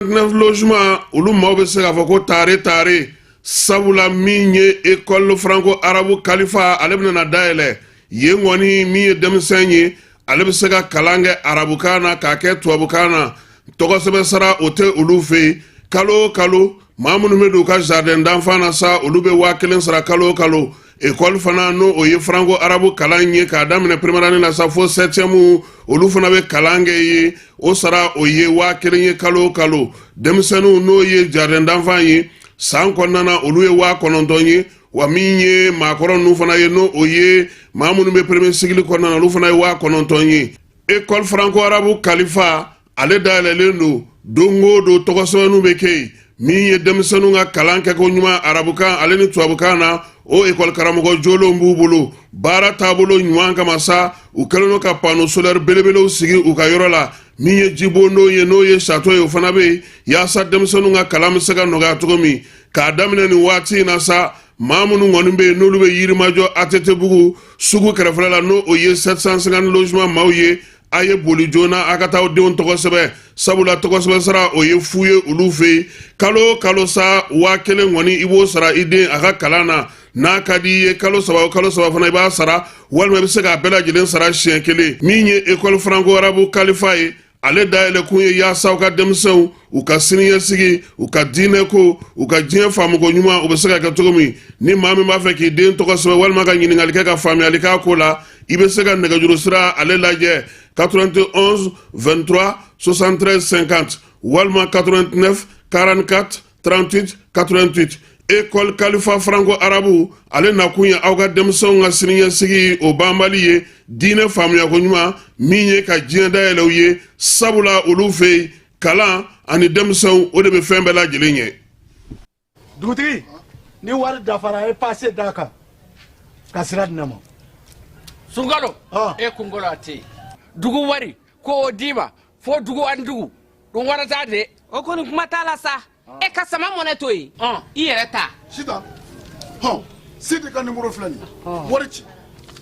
9 logement olu maaw bɛ se k'a fɔ ko tare tare, sabula min ye école franco arabe Kalifa, ale bɛna na dayɛlɛ yen kɔni. Min ye denmisɛn ye, ale bɛ se ka kalan kɛ arabukan na k'a kɛ tubabukan na. Tɔgɔsɛbɛn sara o tɛ olu fɛ yen. Kalo o kalo, maa minnu bɛ don u ka jardin d'enfant na sa, olu bɛ 1000 sara kalo o kalo. École fana, n'o o ye franco arabe kalan ye k'a daminɛ première année la sa fo septième, olu fana bɛ kalan kɛ yen. O sara o ye 1000 ye kalo o kalo. Denmisɛnninw, n'o ye jardin d'enfant ye, san kɔnɔna na olu ye 9000 ye. Wa min ye maakɔrɔ ninnu fana ye, n'o o ye maa minnu bɛ premier cycle kɔnɔna na, olu fana ye 9000 ye. École franco arabe Kalifa, ale dayɛlɛlen don don o don, tɔgɔsɛbɛnninw bɛ kɛ yen. Min ye denmisɛnninw ka kalan kɛko ɲuman arabukan ale ni tubabukan na, o ekɔli karamɔgɔ jolenw b'u bolo. Baara taabolo ɲuman kama sa, u kɛlen don ka panneau solaire belebelew sigi u ka yɔrɔ la. Min ye jibondon ye, n'o ye château ye, o fana bɛ yen yaasa denmisɛnninw ka kalan bɛ se ka nɔgɔya cogo min. K'a daminɛ nin waati in na sa, maa minnu kɔni bɛ yen n'olu bɛ Yirimajɔ ATT bugu sugu kɛrɛfɛla la, n'o o ye 750 logement maaw ye, a ye boli joona a ka taa aw denw tɔgɔ sɛbɛn, sabula tɔgɔ sɛbɛn sara o ye fu ye olu fɛ yen. Kalo o kalo sa, 1000 kɔni i b'o sara i den a ka kalan na. N'a ka di i ye, kalo 3 o kalo 3 fana i b'a sara, walima i bɛ se k'a bɛɛ lajɛlen sara siɲɛ kelen. Min ye école franco arabe Kalifa ye, ale dayɛlɛ kun ye yaasa u ka denmisɛnw u ka siniɲɛsigi, u ka diinɛko, u ka diɲɛ faamuko ɲuman, u bɛ se ka kɛ cogo min. Ni maa min b'a fɛ k'i den tɔgɔ sɛbɛn walima ka ɲininkali kɛ ka faamuyali k'a ko la, i bɛ se ka nɛgɛjuru sira ale lajɛ: 91 23 73 50 walima 89 44 38 88. École Kalifa franco arabe, ale nakun ye aw ka denmisɛnw ka siniɲɛsigi o banbali ye, diinɛ faamuyako ɲuman min ye ka diɲɛ dayɛlɛ u ye, sabula olu fɛ yen, kalan ani denmisɛnw, o de bɛ fɛn bɛɛ lajɛlen ɲɛ. Dugutigi, ni wari dafara, e pase d'a kan ka sira di ne ma. Sunkalo, e kunkolo a tɛ yen. Dugu wari ko o d'i ma fo dugu ani dugu ɗum warata de. O kɔni, kuma t'a la sa. E ka sama mɔnɛ to yen, i yɛrɛ ta. Sitan, hɔn, Sidi ka nimoro filɛ nin ye, wari ci.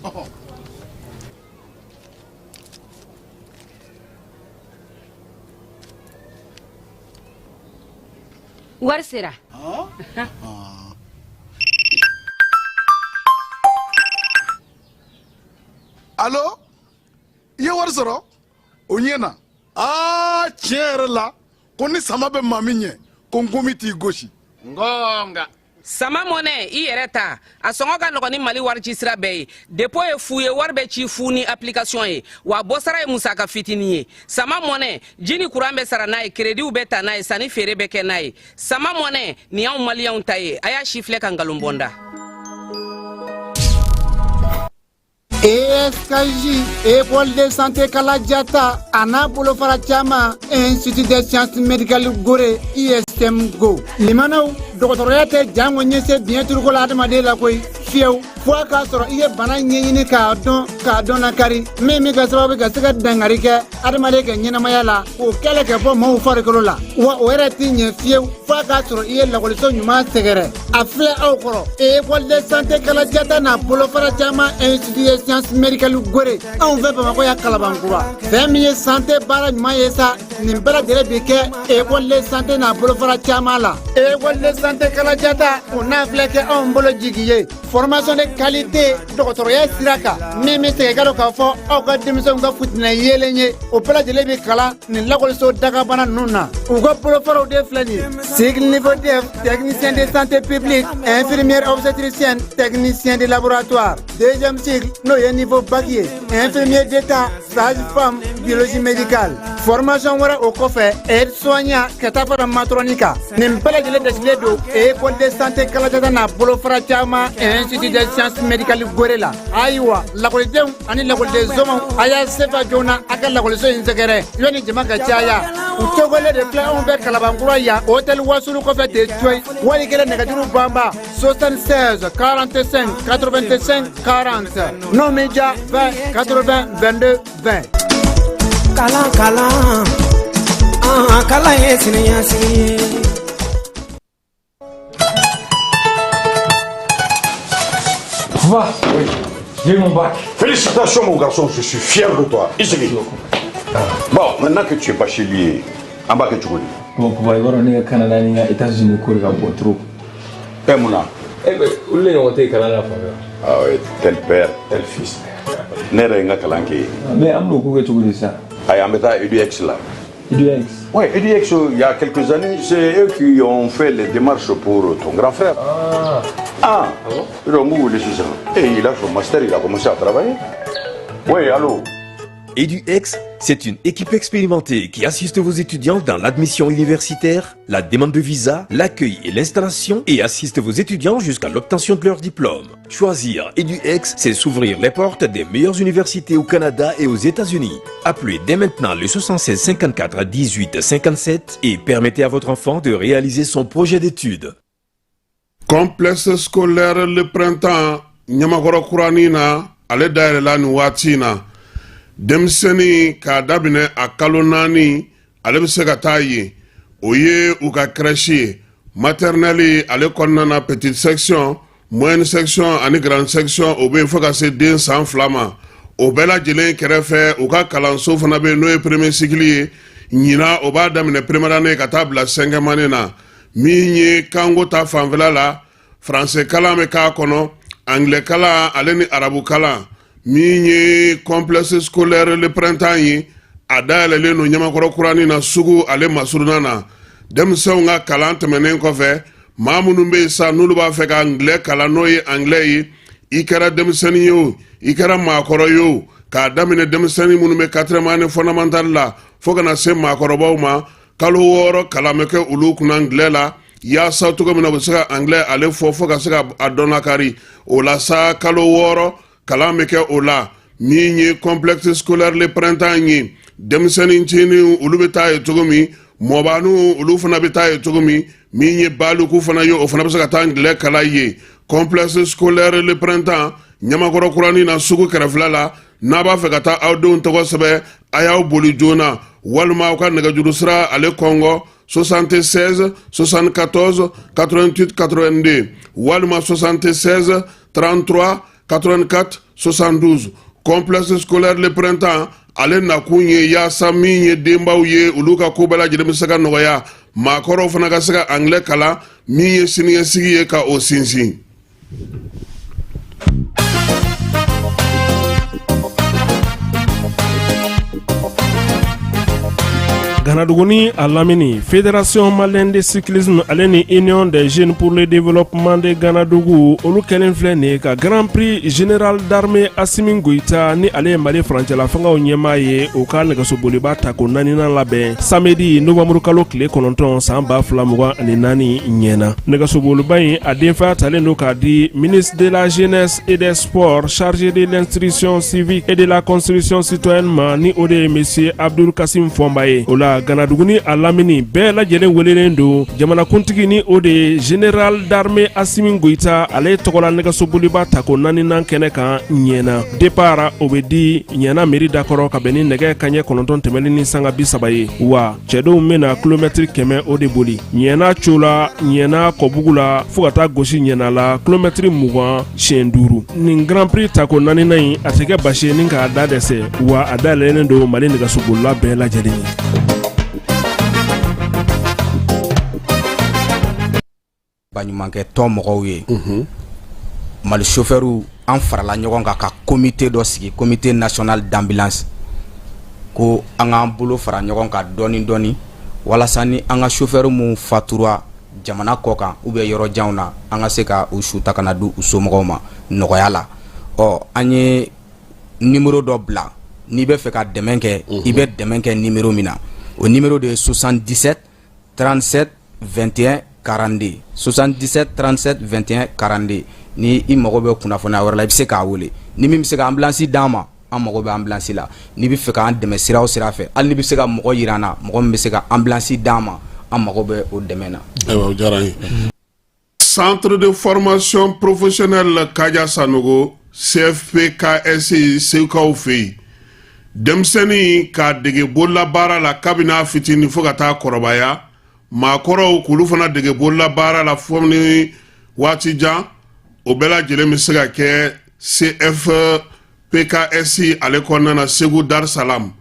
Ɔhɔn. Wari sera. Alo, i ye wari sɔrɔ o ɲɛ na. Aa, tiɲɛ yɛrɛ la, ko ni sama bɛ maa min ɲɛ, ko nkomi t'i gosi. Ngonga. Sama mɔnɛ, i yɛrɛ ta, a sɔngɔ ka nɔgɔn ni Mali wari ci sira bɛɛ ye. Dépôt ye fu ye, wari bɛ ci fu ni application ye, wa bɔsara ye musaka fitinin ye. Sama mɔnɛ, ji ni kuran bɛ sara n'a ye, créditw bɛ ta n'a ye, sanni feere bɛ kɛ n'a ye. Sama mɔnɛ nin y'anw maliyɛnw ta ye. A y'a si filɛ ka nkalon bɔ n da. ESKJ, École de santé Kalajata, a n'a bolofara caman, Institut des sciences médicales Gore, ISM Go. Limanaw, dɔgɔtɔrɔya tɛ jango ɲɛse biɲɛ turuko la adamaden la koyi, fiyewu, fo a k'a sɔrɔ i ye bana ɲɛɲini k'a dɔn, k'a dɔn lakari min bɛ kɛ sababu ka se ka dangari kɛ adamaden ka ɲɛnamaya la, k'o kɛlɛ kɛ bɔ maaw farikolo la. Wa o yɛrɛ tɛ ɲɛ fiyewu fo a k'a sɔrɔ i ye lakɔliso ɲuman sɛgɛrɛ. A filɛ aw kɔrɔ, École de santé Kalajata n'a bolofara caman, Institut des sciences médicales Gore, anw fɛ Bamakɔ yan, Kalabankura. Fɛn min ye santé baara ɲuman ye sa, nin bɛɛ lajɛlen bi kɛ école de santé n'a bolofara caman la. École de santé Kalajata, o n'a filɛ kɛ anw bolo jigi ye, formation de qualité dɔgɔtɔrɔya sira kan, min bɛ segin ka dɔn k'a fɔ aw ka denmisɛnw ka futinɛ yeelen ye, o bɛɛ lajɛlen bɛ kalan nin lakɔliso dagabana ninnu na. U ka bolofaraw de filɛ nin ye: cycle niveau DEF, technicien de santé publique, infirmière obstétricienne, technicien de laboratoire. Deuxième cycle, n'o ye niveau bac ye, infirmier d'état, sage-femme, biologie médicale. Formation wɛrɛ o kɔfɛ, aide soignant, ka taa fara matron kan. Nin bɛɛ lajɛlen dasilen don École de santé Kalajata n'a bolofara caman, Institut des sciences médicales Gore la. Ayiwa, lakɔlidenw ani lakɔliden somaw, a y'a sefa joona a ka lakɔliso in sɛgɛrɛ yanni jama ka caya. U togolen de filɛ anw fɛ Kalabankura yan, hôtel Wasulu kɔfɛ ten coyi. Wali kelen, nɛgɛjuru banba: 76 45 85 40. N'o min ja, 20 80 22 20. Kalan, kalan, an kalan ye siniɲɛsigi ye. Va. Oui. J'ai eu mon bac. Félicitations, mon garçon, je suis fier de toi. Isigi. Bon, maintenant que tu es bachelier, an b'a kɛ cogo di? Bon papa, i b'a dɔn ne ka Canada ni n ka États-Unis ko de ka bon trop. Ɛ, mun na? Eh ben, olu de ɲɔgɔn tɛ yen kalan na fan fɛ. Ah ouais, tel père, tel fils. Ne yɛrɛ ye n ka kalan kɛ yen. Mais an bɛn'o ko kɛ cogo di sisan? Ayi, an bɛ taa EDUX la. EDUX? Oui, EDUX, il y a quelques années, c'est eux qui ont fait les démarches pour ton grand frère. Ah. Ah, ah bon? Donc, vous voulez ça. Et il a son master, il a commencé à travailler. Oui, allô? EduX, c'est une équipe expérimentée qui assiste vos étudiants dans l'admission universitaire, la demande de visa, l'accueil et l'installation et assiste vos étudiants jusqu'à l'obtention de leur diplôme. Choisir EduX, c'est s'ouvrir les portes des meilleures universités au Canada et aux États-Unis. Appelez dès maintenant le 76 54 18 57 et permettez à votre enfant de réaliser son projet d'études. Complexe scolaire Le Printemps Ɲamakɔrɔ kuranin na, ale dayɛlɛla nin waati in na. Denmisɛnnin k'a daminɛ a kalo 4, ale bɛ se ka taa yen. O ye u ka crèche ye. Maternelle ale kɔnɔna na, petite section, moyenne section ani grande section, o bɛ yen fo ka se den san 2 ma. O bɛɛ lajɛlen kɛrɛfɛ, u ka kalanso fana bɛ yen, n'o ye premier cycle ye. Ɲinan, o b'a daminɛ première année ka taa bila cinquième année na. Min ye kanko ta fanfɛla la, français kalan bɛ k'a kɔnɔ, anglais kalan ale ni arabu kalan. Min ye complexe scolaire Le Printemps ye, a dayɛlɛlen don Ɲamakɔrɔ kuranin na, sugu ale masurunna na. Denmisɛnw ka kalan tɛmɛnen kɔfɛ, maa minnu bɛ yen sa, n'olu b'a fɛ ka anglais kalan, n'o ye anglais ye, i kɛra denmisɛnnin ye o, i kɛra maakɔrɔ ye o, k'a daminɛ denmisɛnnin minnu bɛ quatrième année fondamentale la fo ka na se maakɔrɔbaw ma, kalo 6 kalan bɛ kɛ olu kunna anglais la, yaasa cogo min na u bɛ se ka anglais ale fɔ fo ka se ka a dɔn lakari o la sa. Kalo 6 kalan bɛ kɛ o la. Min ye complexe scolaire Le Printemps ye, denmisɛnnin ncinin olu bɛ taa ye cogo min, mɔbaniw olu fana bɛ taa ye cogo min, min ye baliku fana ye, o fana bɛ se ka taa anglais kalan ye. Complexe scolaire Le Printemps Ɲamakɔrɔ kuranin na, sugu kɛrɛfɛla la. N'a b'a fɛ ka taa aw denw tɔgɔ sɛbɛn, a y'aw boli joona walima aw ka nɛgɛjuru sira ale kɔngɔ 76 74 88 82 walima 76 33 84 72. Complexe scolaire Le Printemps ale nakun ye yaasa min ye denbaw ye, olu ka ko bɛɛ lajɛlen bɛ se ka nɔgɔya, maakɔrɔw fana ka se ka anglais kalan, min ye siniɲɛsigi ye ka o sinsin. Ganadugu ni a lamini, Fédération malienne de cyclisme ale ni Union des jeunes pour le développement de Ganadugu, olu kɛlen filɛ nin ye ka Grand Prix Général d'armée Assimi Goïta, ni ale ye Mali furancɛla fangaw ɲɛmaa ye, o ka nɛgɛsoboliba tako naaninan labɛn samedi novembre kalo tile 9 san 2024 ɲɛna. Nɛgɛsoboliba in, a denfaya talen don k'a di ministre de la Jeunesse et des Sports chargé de l'instruction civique et de la construction citoyenne ma, ni o de ye monsieur Abdoul Kassim Fomba ye. O la, Ganadugu ni a lamini bɛɛ lajɛlen welelen don jamanakuntigi, ni o de ye général d'armée Assimi Goïta, ale tɔgɔla nɛgɛsoboliba tako naaninan kɛnɛ kan ɲɛna. Départ o bɛ di ɲɛna mairie dakɔrɔ ka bɛn ni nɛgɛ kaɲɛ 9 tɛmɛnen ni sanga 30 ye. Wa cɛdenw bɛna kilomɛtiri 100 o de boli ɲɛna co la, ɲɛna kɔbugu la, fo ka taa gosi ɲɛna la, kilomɛtiri 20 siɲɛ 5. Nin Grand Prix tako naaninan in, a tɛ kɛ basi ye ni k'a da dɛsɛ, wa a dayɛlɛlen don Mali nɛgɛsobolila bɛɛ lajɛlen ye. Baɲumankɛ tɔn mɔgɔw ye, Mali chauffeurw, an farala ɲɔgɔn kan ka comité dɔ sigi, Comité national d'ambulance, ko an k'an bolo fara ɲɔgɔn kan dɔɔni dɔɔni walasa ni an ka chauffeur minnu fatura jamana kɔ kan ou bien yɔrɔ janw na, an ka se ka u su ta ka na di u somɔgɔw ma nɔgɔya la. Ɔ, an ye numéro dɔ bila, n'i bɛ fɛ ka dɛmɛ kɛ, i bɛ dɛmɛ kɛ numéro min na, o numéro de ye 77 37 21 42, 77 37 21 42. Ni i mago bɛ kunnafoniya wɛrɛ la, i bɛ se k'a wele. Ni min bɛ se ka ambulance d'an ma, an mago bɛ ambulance la. N'i bɛ fɛ k'an dɛmɛ sira o sira fɛ, hali n'i bɛ se ka mɔgɔ yira an na, mɔgɔ min bɛ se ka ambulance d'an ma, an mago bɛ o dɛmɛ na. Ayiwa, o diyara n ye. Centre de formation professionnelle Kaja Sanogo, CFPKS, Segukaw fɛ yen, denmisɛnnin k'a dege bololabaara la kabini a fitinin fo ka taa kɔrɔbaya, maakɔrɔw k'olu fana dege bololabaara la fo ni waati jan, o bɛɛ lajɛlen bɛ se ka kɛ CFPKS ale kɔnɔna na, Segu Dar Salam.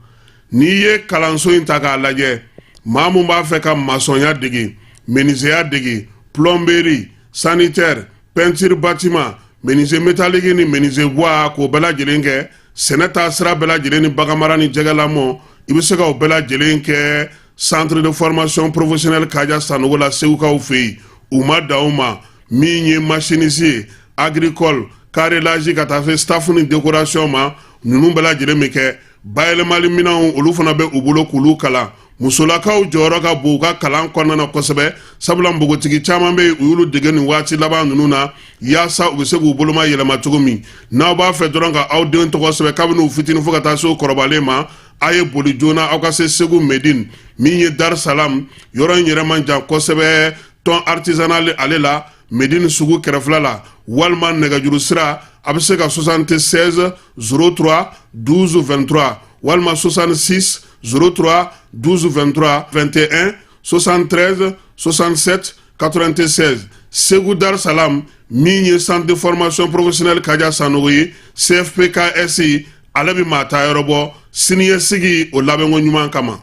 N'i ye kalanso in ta k'a lajɛ, Maa mun b'a fɛ ka masɔnya dege, menuisier dege, plomberie, sanitaire, peinture bâtiment, menuisier métallique ni menuisier bois, k'o bɛɛ lajɛlen kɛ, sɛnɛ taa sira bɛɛ lajɛlen ni baganmara ni jɛgɛlamɔ, i bɛ se ka o bɛɛ lajɛlen kɛ centre de formation professionnelle Kaja Sanogo la, Segukaw fɛ yen. U ma dan o ma, min ye machiniste ye, agricole, carrelage, ka taa se staff ni décoration ma, ninnu bɛɛ lajɛlen bɛ kɛ. Bayɛlɛmali minɛnw, olu fana bɛ u bolo k'olu kalan. Musolakaw jɔyɔrɔ ka bon u ka kalan kɔnɔna na kosɛbɛ, sabula npogotigi caman bɛ yen, u y'olu dege nin waati laban ninnu na, yaasa u bɛ se k'u boloma yɛlɛma cogo min. N'aw b'a fɛ dɔrɔn ka aw den tɔgɔ sɛbɛn kabini u fitinin fo ka taa se u kɔrɔbalen ma, a ye boli joona aw ka se Segu Medine, min ye Dar Salam yɔrɔ in yɛrɛ man jan kosɛbɛ, tɔn artisanal ale la, Medine sugu kɛrɛfɛla la, walima nɛgɛjuru sira, a bɛ se ka 76 03 12 23 walima 66 03 12 23 21 73 67 96. Segu Dar Salam, min ye centre de formation professionnelle Kaja Sanogo ye, CFPKS, ale bɛ maa ta yɔrɔ bɔ siniɲɛsigi o labɛnko ɲuman kama.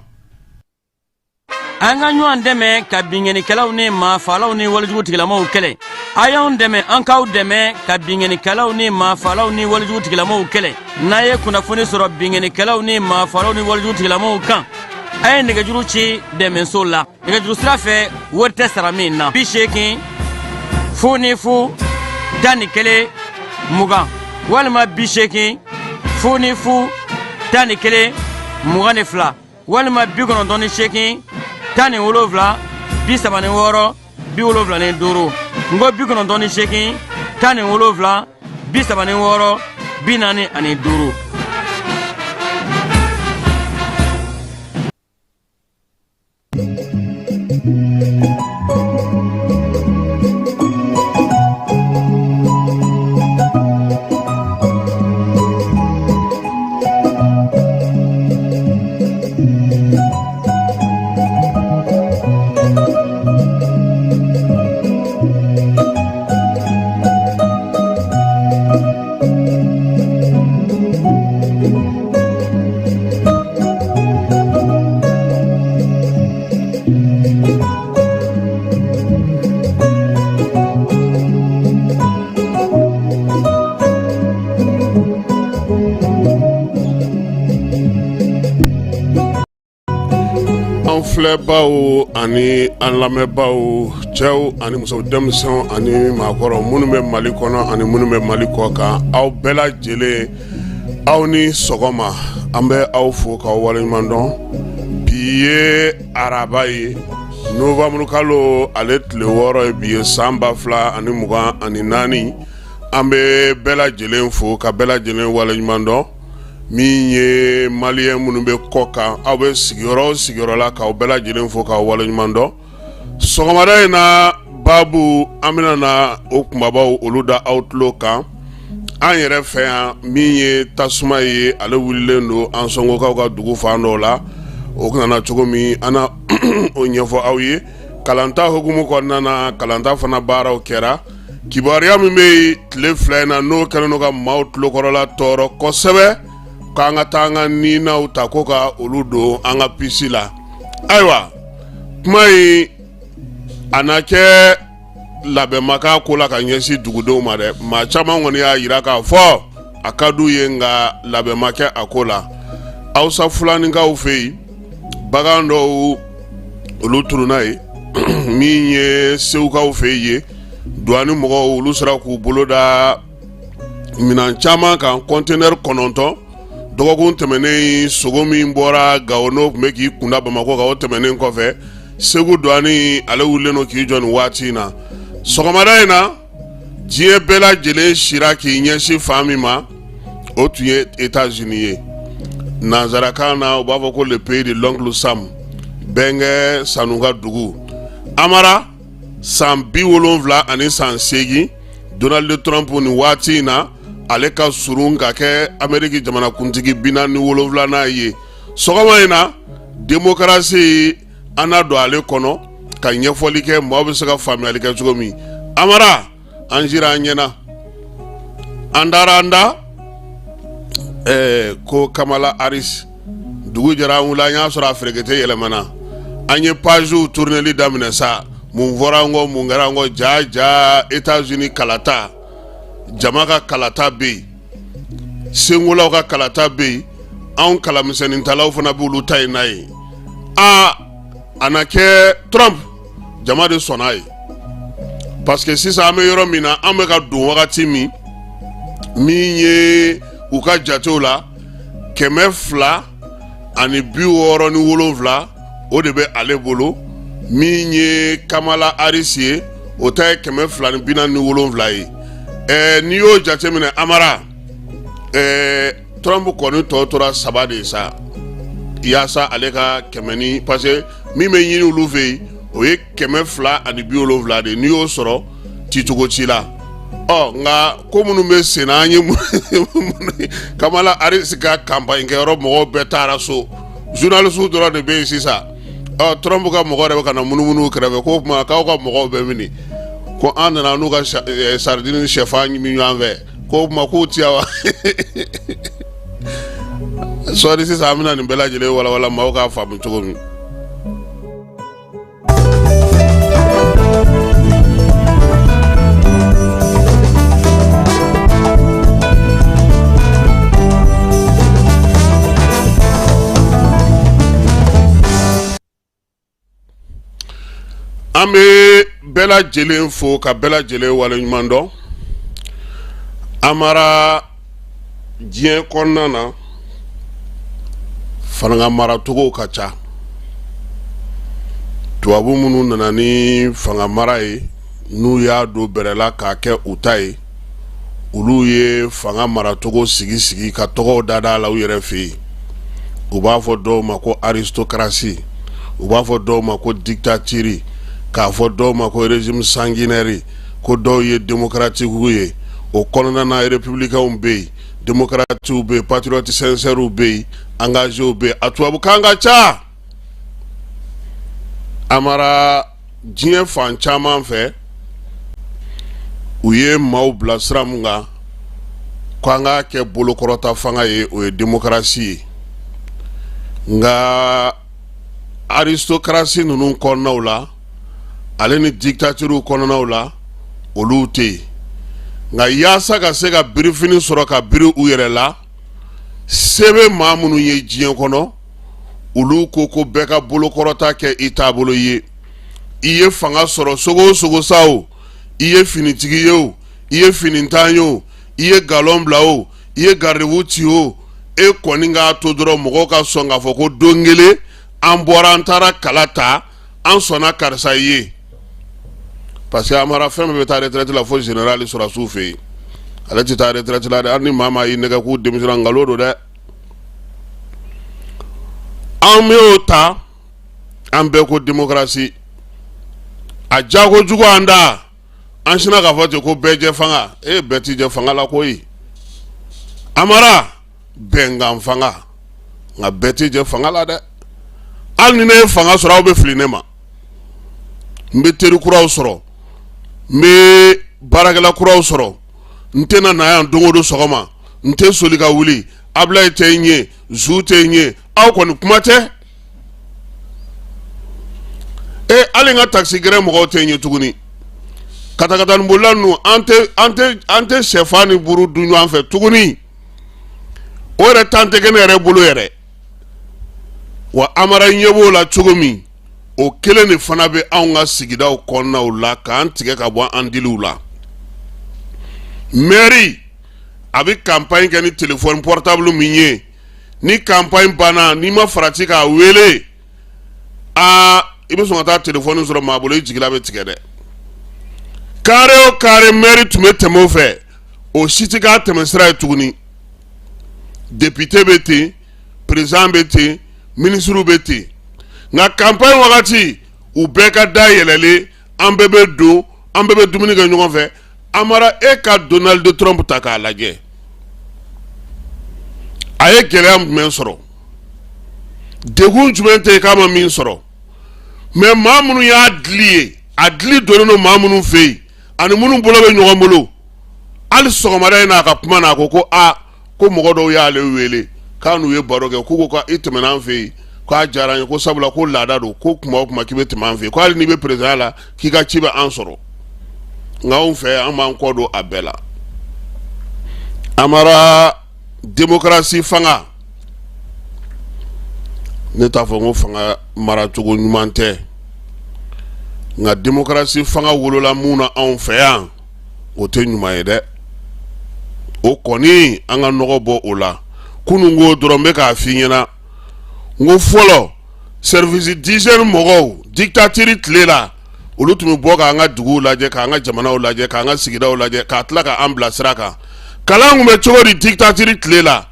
An ka ɲɔgɔn dɛmɛ ka binkannikɛlaw ni maafalaw ni walejugu tigilamaw kɛlɛ. A y'anw dɛmɛ, an k'aw dɛmɛ ka binkannikɛlaw ni maafalaw ni walejugu tigilamaw kɛlɛ. N'a ye kunnafoni sɔrɔ binkannikɛlaw ni maafalaw ni walejugu tigilamaw kan, a ye nɛgɛjuru ci dɛmɛso la nɛgɛjuru sira fɛ, wari tɛ sara min na: 80 00 11 20 walima 80 00 11 22 walima 98 17 36 75. N ko 98 17 36 45. An filɛbaw ani an lamɛnbaw, cɛw ani musow, denmisɛnw ani maakɔrɔ, minnu bɛ Mali kɔnɔ ani minnu bɛ Mali kɔ kan, aw bɛɛ lajɛlen, aw ni sɔgɔma. An bɛ aw fo k'aw waleɲuman dɔn. Bi ye araba ye, nowanburukalo ale tile 6 ye bi ye, san 2024. An bɛ bɛɛ lajɛlen fo ka bɛɛ lajɛlen waleɲuman dɔn. Min ye maliyɛn minnu bɛ kɔ kan, aw bɛ sigiyɔrɔ o sigiyɔrɔ la, k'aw bɛɛ lajɛlen fo k'aw waleɲuman dɔn. Sɔgɔmada in na, baabu an bɛna na o kunbabaw olu da aw tulo kan. An yɛrɛ fɛ yan, min ye tasuma ye, ale wulilen don Ansɔngokaw ka dugu fan dɔw la. O nana cogo min, an na o ɲɛfɔ aw ye. Kalanta hukumu kɔnɔna na, kalanta fana baaraw kɛra. Kibaruya min bɛ yen tile 2 in na, n'o kɛlen don ka maaw tulokɔrɔla tɔɔrɔ kosɛbɛ, k'an ka taa an ka ninaw ta ko ka olu don an ka puce la. Ayiwa, kuma in a na kɛ labɛn ma k'a ko la ka ɲɛsin dugudenw ma dɛ. Maa caman kɔni y'a jira k'a fɔ a ka d'u ye, nka labɛn ma kɛ a ko la. Hausa Fulaninkaw fɛ yen, bagan dɔw olu tununna yen. Min ye Segukaw fɛ yen, duwani mɔgɔw olu sera k'u bolo da minɛn caman kan, kɔntenɛri 9. Dɔgɔkun tɛmɛnen, sogo min bɔra Gawo, n'o tun bɛ k'i kunda Bamakɔ kan, o tɛmɛnen kɔfɛ, Segu duwani ale wulilen don k'i jɔ nin waati in na. Sɔgɔmada in na, diɲɛ bɛɛ lajɛlen sira k'i ɲɛsin fan min ma, o tun ye États-Unis ye. Nansarakan na, u b'a fɔ ko le pays de l'oncle Sam, bɛnkɛ sanu ka dugu. Amara san 78 san 8, Donald Trump, nin waati in na, ale ka surun ka kɛ Ameriki jamanakuntigi 47nan ye. Sɔgɔma in na, démocratie, an na don ale kɔnɔ ka ɲɛfɔli kɛ, maaw bɛ se ka faamuyali kɛ cogo min. Amara, an sira an ɲɛna, an taara an da ko Kamala Harris. Dugu jɛra, an wulila, an y'a sɔrɔ a ferekete yɛlɛmana. An ye pagew tourneli daminɛ sa, mun fɔra an kɔ, mun kɛra an kɔ, ja ja États-Unis kalata, jama ka kalata bɛ yen, senkolaw ka kalata bɛ yen, anw kalamisɛnnintalaw fana b'olu ta in na yen. Aa, a na kɛ Trump, jama de sɔnna a ye, parce que sisan an bɛ yɔrɔ min na, an bɛ ka don wagati min, min ye u ka jatew la, 267, o de bɛ ale bolo. Min ye Kamala Harris ye, o ta ye 247 ye. Ɛɛ, n'i y'o jateminɛ, Amara, ɛɛ, Trump kɔni tɔ tora saba de ye sa, yaasa ale ka kɛmɛ ni, parce que min bɛ ɲini olu fɛ yen, o ye 270 de ye. N'i y'o sɔrɔ, cicogo ci la. Ɔ nka ko minnu bɛ sen na, an ye Kamala Harris ka campagne kɛyɔrɔ mɔgɔw bɛɛ taara so, journalistes dɔrɔn de bɛ yen sisan. Ɔ Trump ka mɔgɔ yɛrɛ bɛ ka na munumunu kɛrɛfɛ k'o tuma k'aw ka mɔgɔw bɛ mini? Ko an nana n'u ka sardine ni sɛfan ɲimi ɲɔgɔn fɛ, k'o tuma k'u ti yan wa? Sɔɔni sisan, an bɛna nin bɛɛ lajɛlen walawala maaw k'a faamu cogo min. An bɛ bɛɛ lajɛlen fo ka bɛɛ lajɛlen waleɲuman dɔn. Amara, diɲɛ kɔnɔna na, fanga maracogo ka ca. Tubabu minnu nana ni fanga mara ye, n'u y'a don bɛrɛ la k'a kɛ u ta ye, olu ye fanga maracogo sigi sigi ka tɔgɔw dada a la u yɛrɛ fɛ yen. U b'a fɔ dɔw ma ko aristocratie, u b'a fɔ dɔw ma ko dictature, k'a fɔ dɔw ma ko régime sanguinaire, ko dɔw ye démocratique ye. O kɔnɔna na, républicainw bɛ yen, démocratew bɛ yen, patriotes sincères bɛ yen, engagés bɛ yen. A tubabukan ka ca. Amara, diɲɛ fan caman fɛ, u ye maaw bila sira mun kan ko an k'a kɛ bolokɔrɔta fanga ye, o ye démocratie ye. Nka aristocratie ninnu kɔnɔnaw la, ale ni dictaturew kɔnɔnaw la, olu tɛ yen. Nka yaasa ka se ka birifini sɔrɔ ka biri u yɛrɛ la, se bɛ maa minnu ye diɲɛ kɔnɔ, olu ko ko bɛɛ ka bolokɔrɔta kɛ i taabolo ye. I ye fanga sɔrɔ sogo o sogo sa, o i ye finitigi ye, o i ye finintan ye, o i ye galon bila, o i ye garibu ci, o e kɔni k'a to dɔrɔn mɔgɔw ka sɔn k'a fɔ ko don kelen an bɔra, an taara kala ta, an sɔnna karisa ye. Parce que Amara, fɛn bɛɛ bɛ taa retraite la fo général sɔrɔdasiw fɛ yen, ale tɛ taa retraite la dɛ. Hali ni maa maa y'i nɛgɛ k'u denmisɛnnin, nkalon don dɛ. An y'o ta, an bɛɛ ko démocratie. A jago jugu an da, an sinna k'a fɔ ten ko bɛɛ jɛ fanga. E, bɛɛ ti jɛ fanga la koyi. Amara, bɛnkan fanga, nka bɛɛ ti jɛ fanga la dɛ. Hali ni ne ye fanga sɔrɔ, aw bɛ fili ne ma. N bɛ teri kuraw sɔrɔ, n bɛ baarakɛla kuraw sɔrɔ, n tɛna na yan don o don sɔgɔma, n tɛ soli ka wuli, Abulayi tɛ n ye, zu tɛ n ye, aw kɔni kuma tɛ. E, hali n ka takisi gɛrɛ mɔgɔw tɛ n ye tuguni. Katakatanibolila ninnu, an tɛ sɛfan ni buru dun ɲɔgɔn fɛ tuguni. O yɛrɛ tan tɛ kɛ ne yɛrɛ bolo yɛrɛ wa. Amara, ɲɛ b'o la cogo min, o kelen de fana bɛ anw ka sigidaw kɔnɔnaw la k'an tigɛ ka bɔ an diliw la. Mɛri a bɛ campagne kɛ ni téléphone portable min ye, ni campagne banna, n'i ma farati k'a wele, aa, i bɛ sɔn ka taa téléphone sɔrɔ maa bolo, i jigila bɛ tigɛ dɛ. Carré o carré mɛri tun bɛ tɛmɛ o fɛ, o si tɛ k'a tɛmɛ sira ye tuguni. Député bɛ ten, président bɛ ten, minisiriw bɛ ten. Nka campagne wagati, u bɛɛ ka da yɛlɛlen, an bɛɛ bɛ don, an bɛɛ bɛ dumuni kɛ ɲɔgɔn fɛ. Amara, e ka Donald Trump ta k'a lajɛ, a ye gɛlɛya jumɛn sɔrɔ? Degun jumɛn tɛ yen k'a ma min sɔrɔ? Mais maa minnu y'a dili ye, a dili donnen don maa minnu fɛ yen ani minnu bolo bɛ ɲɔgɔn bolo, hali sɔgɔmada in na, a ka kuma na, a ko ko aa, ko mɔgɔ dɔw y'ale wele k'a n'u ye baro kɛ, k'u ko i tɛmɛna an fɛ yen. K'a diyara an ye ko sabula ko laada don, ko kuma o kuma k'i bɛ tɛmɛ an fɛ, ko hali n'i bɛ présidentya la, k'i ka ci bɛ an sɔrɔ. Nka anw fɛ, an b'an kɔ don a bɛɛ la. Amara, démocratie fanga, ne t'a fɔ n ko fanga maracogo ɲuman tɛ, nka démocratie fanga wolola mun na anw fɛ yan, o tɛ ɲuman ye dɛ. O kɔni, an ka nɔgɔ bɔ o la. Kunun ko dɔrɔn n bɛ k'a f'i ɲɛna, n ko fɔlɔ service d'hygiène mɔgɔw, dictature tile la, olu tun bɛ bɔ k'an ka duguw lajɛ, k'an ka jamanaw lajɛ, k'an ka sigidaw lajɛ, k'a tila k'an bila sira kan. Kalan tun bɛ cogo di dictature tile la?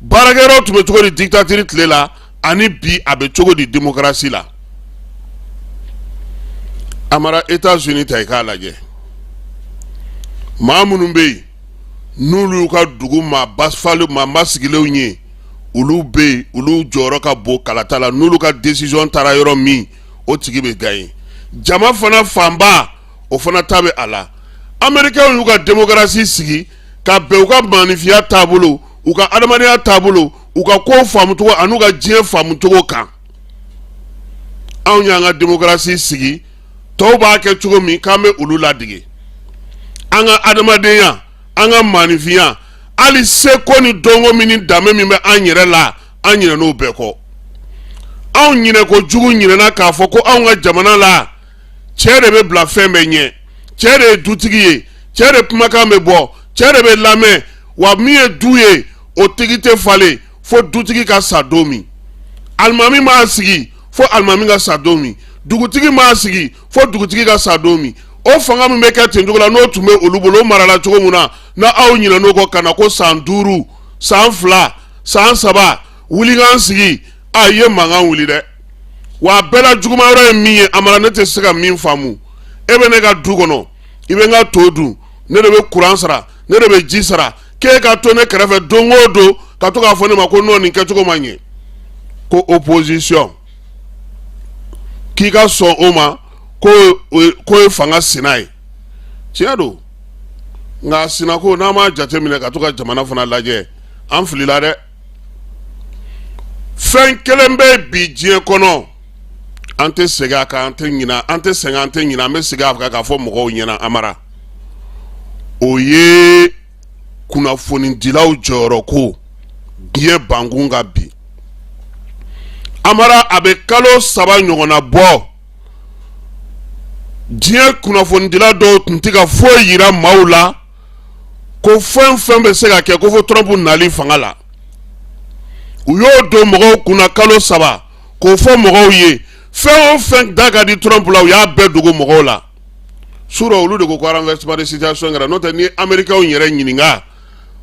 Baarakɛyɔrɔ tun bɛ cogo di dictature tile la? Ani bi, a bɛ cogo di démocratie la? Amara, États-Unis ta i k'a lajɛ. Maa minnu bɛ yen n'olu y'u ka dugu maa maa basigilenw ye, olu bɛ yen, olu jɔyɔrɔ ka bon kalata la. N'olu ka décision taara yɔrɔ min, o tigi bɛ gagner. Jama fana fanba, o fana ta bɛ a la. Américains y'u ka démocratie sigi ka bɛn u ka maaninfinya taabolo, u ka adamadenya taabolo, u ka ko faamucogo an'u ka diɲɛ faamucogo kan. Anw y'an ka démocratie sigi, tɔw b'a kɛ cogo min, k'an bɛ olu ladege. An ka adamadenya, an ka maaninfinya, hali seko ni dɔnko min ni danbe min bɛ an yɛrɛ la, an ɲinɛn'o bɛɛ kɔ. Anw ɲinɛ ko jugu ɲinɛna k'a fɔ ko anw ka jamana la, cɛ de bɛ bila fɛn bɛɛ ɲɛ, cɛ de ye dutigi ye, cɛ de kumakan bɛ bɔ, cɛ de bɛ lamɛn. Wa min ye du ye, o tigi tɛ falen fo dutigi ka sa don min. Alimami m'a sigi fo alimami ka sa don min. Dugutigi m'a sigi fo dugutigi ka sa don min. O fanga min bɛ kɛ ten cogo la, n'o tun bɛ olu bolo, o marala cogo min na, na aw ɲinɛn'o kɔ ka na ko san 5, san 2, san 3, wuli k'an sigi. A ye mankan wuli dɛ. Wa a bɛɛ la juguman yɔrɔ ye min ye, Amara, ne tɛ se ka min faamu, e bɛ ne ka du kɔnɔ, i bɛ n ka to dun, ne de bɛ kuran sara, ne de bɛ ji sara, k'e ka to ne kɛrɛfɛ don o don ka to k'a fɔ ne ma ko non, nin kɛcogo ma ɲɛ, ko opposition, k'i ka sɔn o ma, ko ye fanga sina ye. Tiɲɛ don, nka sinako, n'an m'a jateminɛ ka to ka jamana fana lajɛ, an filila dɛ. Fɛn kelen bɛ bi diɲɛ kɔnɔ, an tɛ segin a kan, an tɛ ɲina, an tɛ sɛgɛn, an tɛ ɲina, an bɛ segin a kan k'a fɔ mɔgɔw ɲɛna, Amara, o ye kunnafonidilaw jɔyɔrɔ ko diɲɛ bankun kan bi. Amara, a bɛ kalo 3 ɲɔgɔnna bɔ, diɲɛ kunnafonidila dɔw tun tɛ ka foyi yira maaw la ko fɛn fɛn bɛ se ka kɛ ko fo Trump nali fanga la. U y'o don mɔgɔw kunna kalo 3 k'o fɔ mɔgɔw ye. Fɛn o fɛn da ka di Trump la, u y'a bɛɛ dogo mɔgɔw la. Surɔ, olu de ko ko renversement de situation kɛra. N'o tɛ, ni Américains yɛrɛ ɲininka,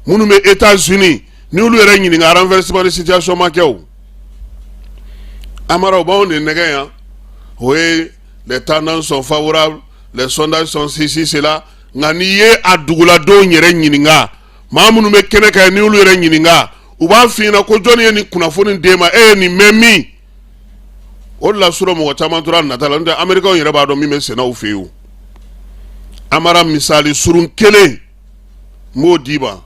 minnu bɛ États-Unis, ni olu yɛrɛ ɲininka, renversement de situation ma kɛ. O Amara, u b'anw de nɛgɛ yan. O ye les tendances sont favorables, les sondages sont ceci, cela. Nka n'i ye a duguladenw yɛrɛ ɲininka, maa minnu bɛ kɛnɛ kan, n'i y'olu yɛrɛ ɲininka, u b'a f'i ɲɛna ko jɔnni ye nin kunnafoni d'e ma? E ye nin mɛn min? O de la, surɔ, mɔgɔ caman tora nata la. N'o tɛ, Américains yɛrɛ b'a dɔn min bɛ senna u fɛ yen. O Amara, misali surun kelen n b'o d'i ma.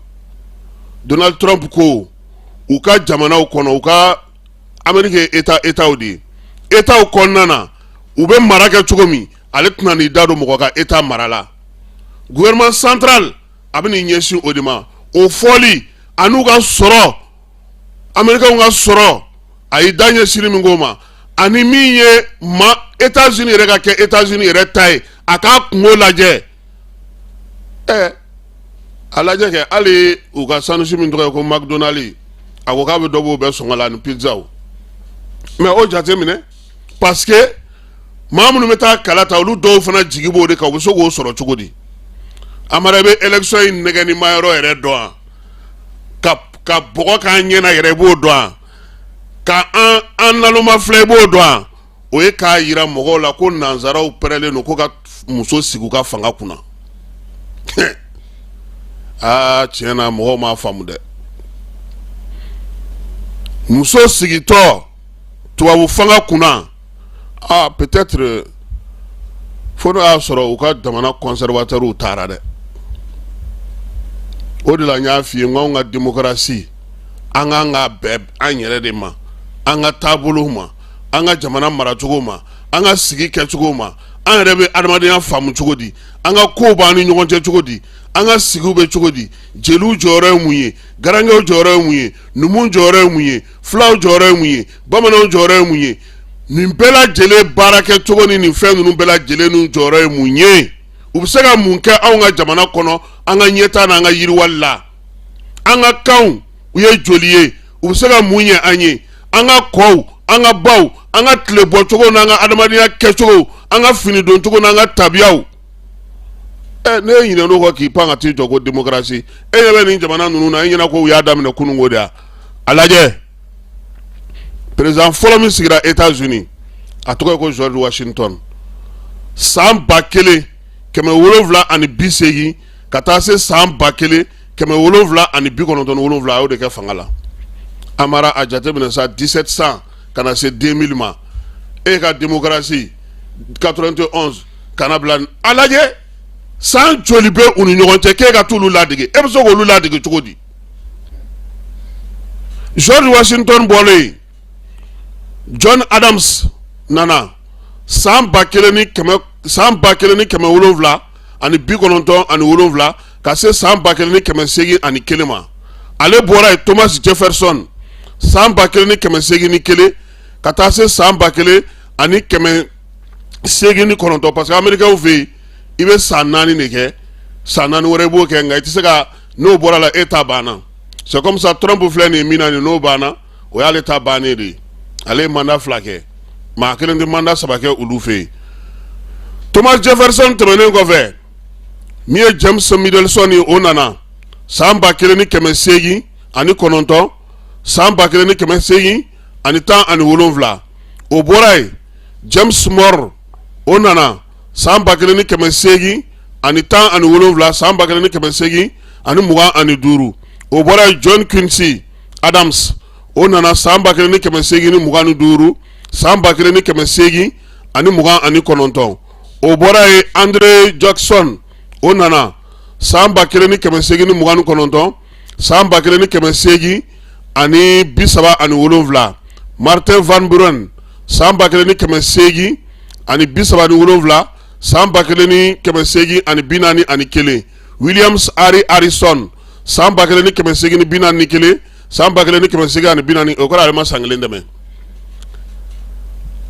Donald Trump ko u ka jamanaw kɔnɔ, u ka Amérique ye état étatw de ye, étatw kɔnɔna na, u bɛ mara kɛ cogo min, ale tɛna n'i da don mɔgɔ ka état mara la. Gouvernement central, a bɛ n'i ɲɛsin o de ma. O fɔli an'u ka sɔrɔ, Américains ka sɔrɔ, a y'i da ɲɛsinni min k'o ma, ani min ye ma États-Unis yɛrɛ ka kɛ États-Unis yɛrɛ ta ye, a k'a kungo lajɛ. Ɛ, a lajɛ kɛ, hali u ka sandwich min tɔgɔ ye ko McDonald, a ko k'a bɛ dɔ b'o bɛɛ sɔngɔ la ani pizzaw. Mais o jateminɛ, parce que maa minnu bɛ taa kala ta, olu dɔw fana jigi b'o de kan, u bɛ se k'o sɔrɔ cogo di? Amara, i bɛ élection in nɛgɛnima yɔrɔ yɛrɛ dɔn wa? Ka bɔgɔ k'an ɲɛna yɛrɛ, i b'o dɔn wa? Ka an naloma filɛ, i b'o dɔn wa? O ye k'a yira mɔgɔw la ko nanzaraw pɛrɛlen don ko ka muso sigi u ka fanga kunna. Aa, tiɲɛ na, mɔgɔw m'a faamu dɛ. Muso sigitɔ tubabu fanga kunna, aa, peut-être fo n'o y'a sɔrɔ u ka jamana conservateurs taara dɛ. O de la n y'a f'i ye n ko anw ka démocratie, an k'an ka bɛn an yɛrɛ de ma, an ka taabolow ma. an ka jamana maracogo ma, an ka sigi kɛcogo ma, an yɛrɛ bɛ adamadenya faamu cogo di, an ka kow b'an ni ɲɔgɔn cɛ cogo di, an ka sigiw bɛ cogo di, jeliw jɔyɔrɔ ye mun ye, garankɛw jɔyɔrɔ ye mun ye, numuw jɔyɔrɔ ye mun ye, fulaw jɔyɔrɔ ye mun ye, bamananw jɔyɔrɔ ye mun ye, nin bɛɛ lajɛlen baara kɛcogo ni nin fɛn ninnu bɛɛ lajɛlen n'u jɔyɔrɔ ye mun ye, u bɛ se ka mun kɛ anw ka jamana kɔnɔ an ka ɲɛtaa n'an ka yiriwali la, an ka kanw u ye joli ye, u bɛ se ka mun ɲɛ an ye, an ka kɔw, an ka baw, an ka tile bɔcogo n'an ka adamadenya kɛcogo, an ka fini doncogo n'an ka tabiyaw. Ɛ ne ɲinɛn'o kɔ k'i pan ka t'i jɔ ko démocratie, e ɲɛ bɛ nin jamana ninnu na, e ɲɛna ko u y'a daminɛ kununko de ya? A lajɛ, président fɔlɔ min sigira États-Unis, a tɔgɔ ye ko George Washington, san 1780 ka taa se san 1797, a y'o de kɛ fanga la. Amara, a jateminɛ sa, 1700 ka na se 2000 ma, e ka démocratie 91 ka na bila, a lajɛ san joli bɛ u ni ɲɔgɔn cɛ k'e ka t'olu ladege, e bɛ se k'olu ladege cogo di? George Washington bɔlen yen, John Adams nana san 1797 ka se san 1801 ma. Ale bɔra yen, Thomas Jefferson, san 1801 ka taa se san 1809, parce que américains fɛ yen, i bɛ san 4 de kɛ, san 4 wɛrɛ i b'o kɛ, nka i tɛ se ka, n'o bɔra la e ta banna. C'est comme ça Trump filɛ nin ye min na nin, n'o banna, o y'ale ta bannen de ye. Ale ye mandat 2 kɛ, maa kelen tɛ mandat 3 kɛ olu fɛ yen. Thomas Jefferson tɛmɛnen kɔfɛ, min ye James Madison ye, o nana san 1809, san 1817. O bɔra yen, James Monroe, o nana san 1817, san 1825. O bɔra yen, John Quincy Adams, o nana san 1825, san 1829. O bɔra yen, Andrew Jackson, o nana san 1829, san 1837. Martin Van Buren, san 1837, san 1841. Williams Harry Harrison, san 1841, san 1840, o kɔrɔ ale ma san kelen tɛmɛ.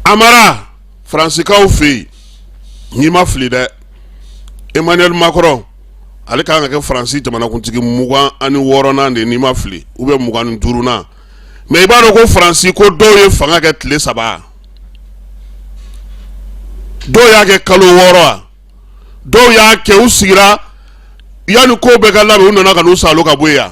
Amara, Faransikaw fɛ yen, n'i ma fili dɛ, Emmanuel Macron, ale kan ka kɛ Faransi jamanakuntigi 26nan de, n'i ma fili, ou bien 25nan. Mais i b'a dɔn ko Faransi ko dɔw ye fanga kɛ tile 3, dɔw y'a kɛ kalo 6, dɔw y'a kɛ u sigira yanni ko bɛɛ ka labɛn, u nana ka n'u salo ka bɔ yen yan.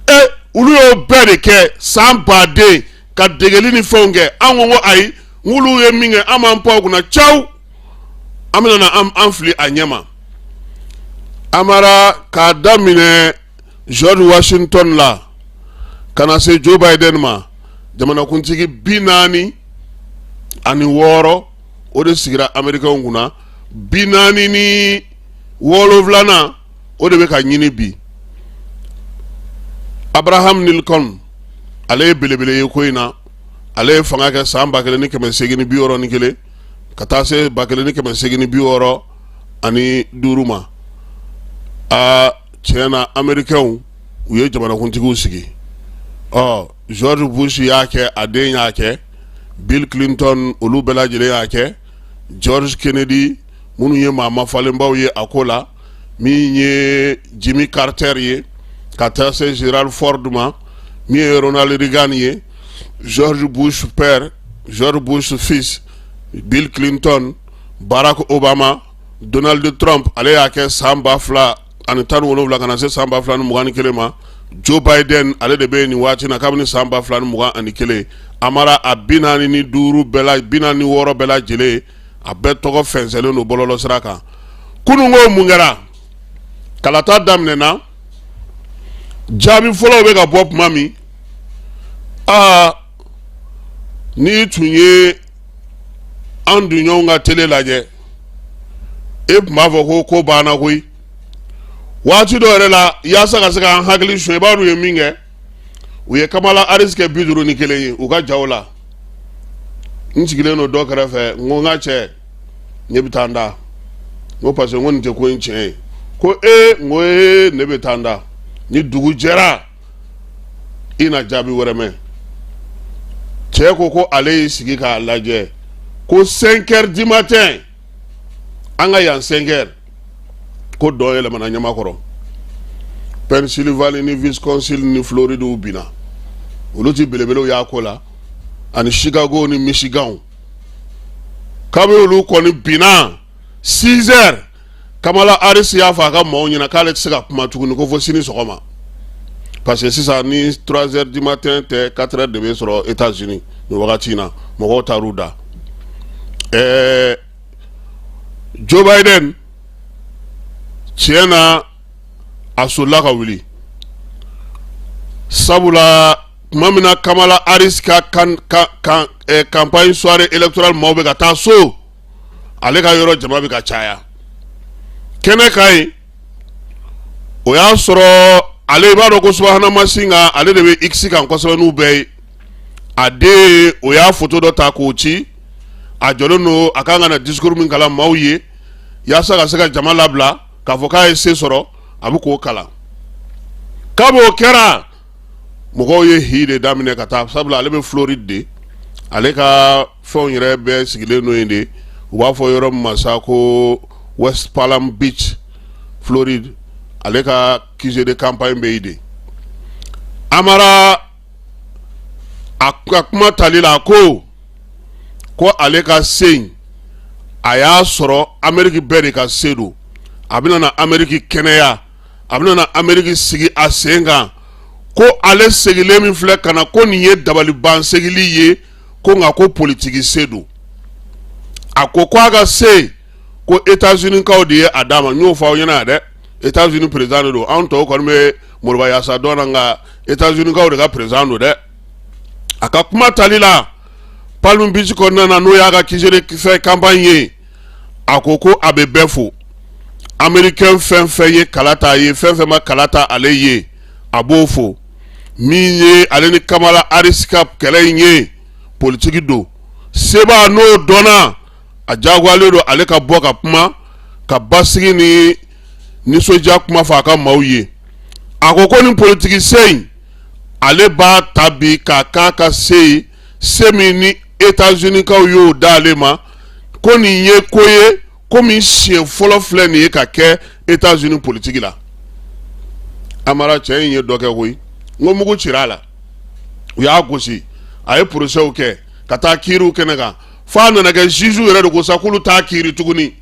E olu y'o bɛɛ de kɛ san baden ka degeli ni fɛnw kɛ. An ko ayi, n'olu ye min kɛ, an b'an pan o kunna caw, an bɛna na an fili a ɲɛ ma. Amara, k'a daminɛ George Washington la ka na se Joe Biden ma, jamanakuntigi 46 o de sigira Américains kunna, 47nan o de bɛ ka ɲini bi. Abraham Lincoln, ale ye belebele ye ko in na. Ale ye fanga kɛ san 1861 ka taa se 1865 ma. Aa, tiɲɛ na, Américains u ye jamanakuntigiw sigi. Ɔ George Bush y'a kɛ, a den y'a kɛ, Bill Clinton, olu bɛɛ lajɛlen y'a kɛ, George Kennedy, minnu ye maa mafalenbaw ye a ko la, min ye Jimmy Carter ye ka taa se Gerald Ford ma, min ye Ronald Reagan ye, George Bush père, George Bush fils, Bill Clinton, Barack Obama, Donald Trump, ale y'a kɛ san 2017 ka na se san 2021 ma. Joe Biden, ale de bɛ nin waati na kabini san 2021. Amara, a 45 bɛɛ la, 46 bɛɛ lajɛlen, a bɛɛ tɔgɔ fɛnsɛnlen don bɔlɔlɔ sira kan. Kunun ko mun kɛra? Kalata daminɛna, jaabi fɔlɔw bɛ ka bɔ tuma min, aa, n'i tun ye an dunɲɔgɔnw ka tele lajɛ, e tun b'a fɔ ko ko banna koyi. Waati dɔ yɛrɛ la, yaasa ka se k'an hakili suɲɛ, i b'a dɔn u ye min kɛ? U ye Kamala Harris kɛ 51 ye u ka jaw la. N sigilen don dɔ kɛrɛfɛ, n ko n ka cɛ, ne bɛ taa n da, n ko parce que n ko nin tɛ ko in tiɲɛ ye. Ko ee, n ko ee, ne bɛ taa n da, ni dugu jɛra i na jaabi wɛrɛ mɛn. Cɛ ko ko ale y'i sigi k'a lajɛ ko 5 heures du matin, an ka yan 5 heures, ko dɔ yɛlɛmana ɲamakɔrɔ. Pennsylvanie ni Wisconsin ni Floride binna, olu ti belebelew y'a ko la, ani Chicago ni Michigan. Kabi olu kɔni binna 6 heures, Kamala Harris y'a fɔ a ka maaw ɲɛna k'ale tɛ se ka kuma tuguni ko fo sini sɔgɔma, parce que sisan ni 3 heures du matin tɛ, 4 heures de bɛ sɔrɔ États-Unis nin wagati in na, mɔgɔw taar'u da. Joe Biden, tiɲɛ na, a solila ka wuli, sabula tuma min na Kamala Harris ka campagne soirée électorale maaw bɛ ka taa so, ale ka yɔrɔ jama bɛ ka caya kɛnɛ kan yen. O y'a sɔrɔ ale, i b'a dɔn ko subahana mansin kan, ale de bɛ x kan kosɛbɛ n'u bɛɛ ye. A den, o y'a foto dɔ ta k'o ci. A jɔlen don, a kan ka na discours min kalan maaw ye yaasa ka se ka jama labila k'a fɔ k'a ye se sɔrɔ, a bɛ k'o kalan. Kabi o kɛra, mɔgɔw ye hi de daminɛ ka taa, sabula ale bɛ Floride de, ale ka fɛnw yɛrɛ bɛɛ sigilen don yen de. U b'a fɔ yɔrɔ min ma sa ko West Palm Beach, Floride, ale ka QG de campagne bɛ yen de. Amara, a ka kuma tali la, a ko ko ale ka se in, a y'a sɔrɔ Ameriki bɛɛ de ka se don. A bɛna na Ameriki kɛnɛya, a bɛna na Ameriki sigi a sen kan. Ko ale segilen min filɛ ka na, ko nin ye dabaliban segili ye, ko nka ko politiki se don. A ko ko a ka se, ko États-Unis kaw de ye a d'a ma. N y'o fɔ aw ɲɛna yan dɛ, États-Unis président de don. Anw tɔw kɔni bɛ moriba yaasa dɔn na, nka États-Unis kaw de ka président don dɛ. A ka kuma tali la Palm Beach kɔnɔna na, n'o y'a ka QG de fɛ campagne ye, a ko ko a bɛ bɛɛ fo, américain fɛn fɛn ye kala ta ye, fɛn fɛn ma kala ta ale ye, a b'o fo. Min ye ale ni Kamala Harris ka kɛlɛ in ye, politiki don, seba n'o dɔnna, a diyagoyalen don ale ka bɔ ka kuma ka basigi ni nisɔndiya kuma fɔ a ka maaw ye. A ko ko nin politiki se in, ale b'a ta bi k'a k'a ka se ye, se min ni États-Unis kaw y'o d'ale ma, ko nin ye ko ye ko min siɲɛ fɔlɔ filɛ nin ye ka kɛ États-Unis politiki la. Amara, cɛ in ye dɔ kɛ koyi. N ko mugu cira a la, u y'a gosi, a ye procès kɛ ka taa kiiriw kɛnɛ kan, f'a nana kɛ juge yɛrɛ de ko sa k'olu t'a kiiri tuguni.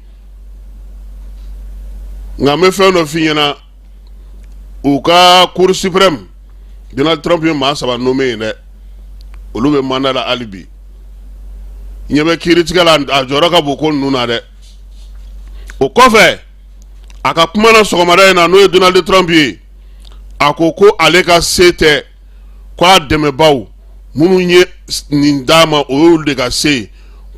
Nka n bɛ fɛn dɔ f'i ɲɛna, u ka cour suprême, Donald Trump ye maa saba nommé yen dɛ, olu bɛ mandat la hali bi. Ɲɛ bɛ kiiritigɛ la, a jɔyɔrɔ ka bon ko ninnu na dɛ. O kɔfɛ, a ka kuma na sɔgɔmada in na, n'o ye Donald Trump ye, a ko ko ale ka se tɛ, ko a dɛmɛbaaw minnu ye nin d'a ma, o y'olu de ka se ye,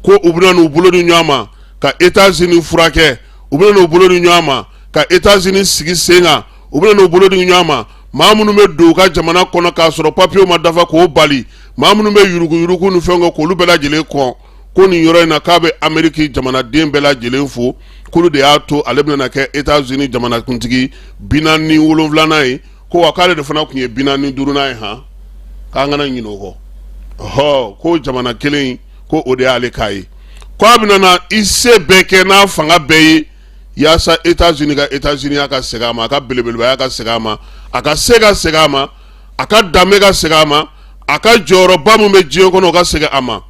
ko u bɛna n'u bolo di ɲɔgɔn ma ka États-Unis furakɛ, u bɛna n'u bolo di ɲɔgɔn ma ka États-Unis sigi sen kan, u bɛna n'u bolo di ɲɔgɔn ma maa minnu bɛ don u ka jamana kɔnɔ k'a sɔrɔ papiyew ma dafa k'o bali, maa minnu bɛ yuruguyurugu ni fɛnw kɛ k'olu bɛɛ lajɛlen kɔn. Ko nin yɔrɔ in na, k'a bɛ Ameriki jamanaden bɛɛ lajɛlen fo, k'olu de y'a to ale bɛna kɛ États-Unis jamanakuntigi 47nan ye, ko wa k'ale de fana tun ye 45nan ye. Han, k'an kana ɲinɛ o kɔ. Ɔhɔ, ko jamana kelen ko o de y'ale k'a ye, ko a bɛna na i se bɛɛ kɛ n'a fanga bɛɛ ye yaasa États-Unis ka États-Unis ka segin a ma, a ka belebelebaya ka segin a ma, a ka se ka segin a ma, a ka danbe ka segin a ma, a ka jɔyɔrɔba min bɛ diɲɛ kɔnɔ, o ka segin a ma.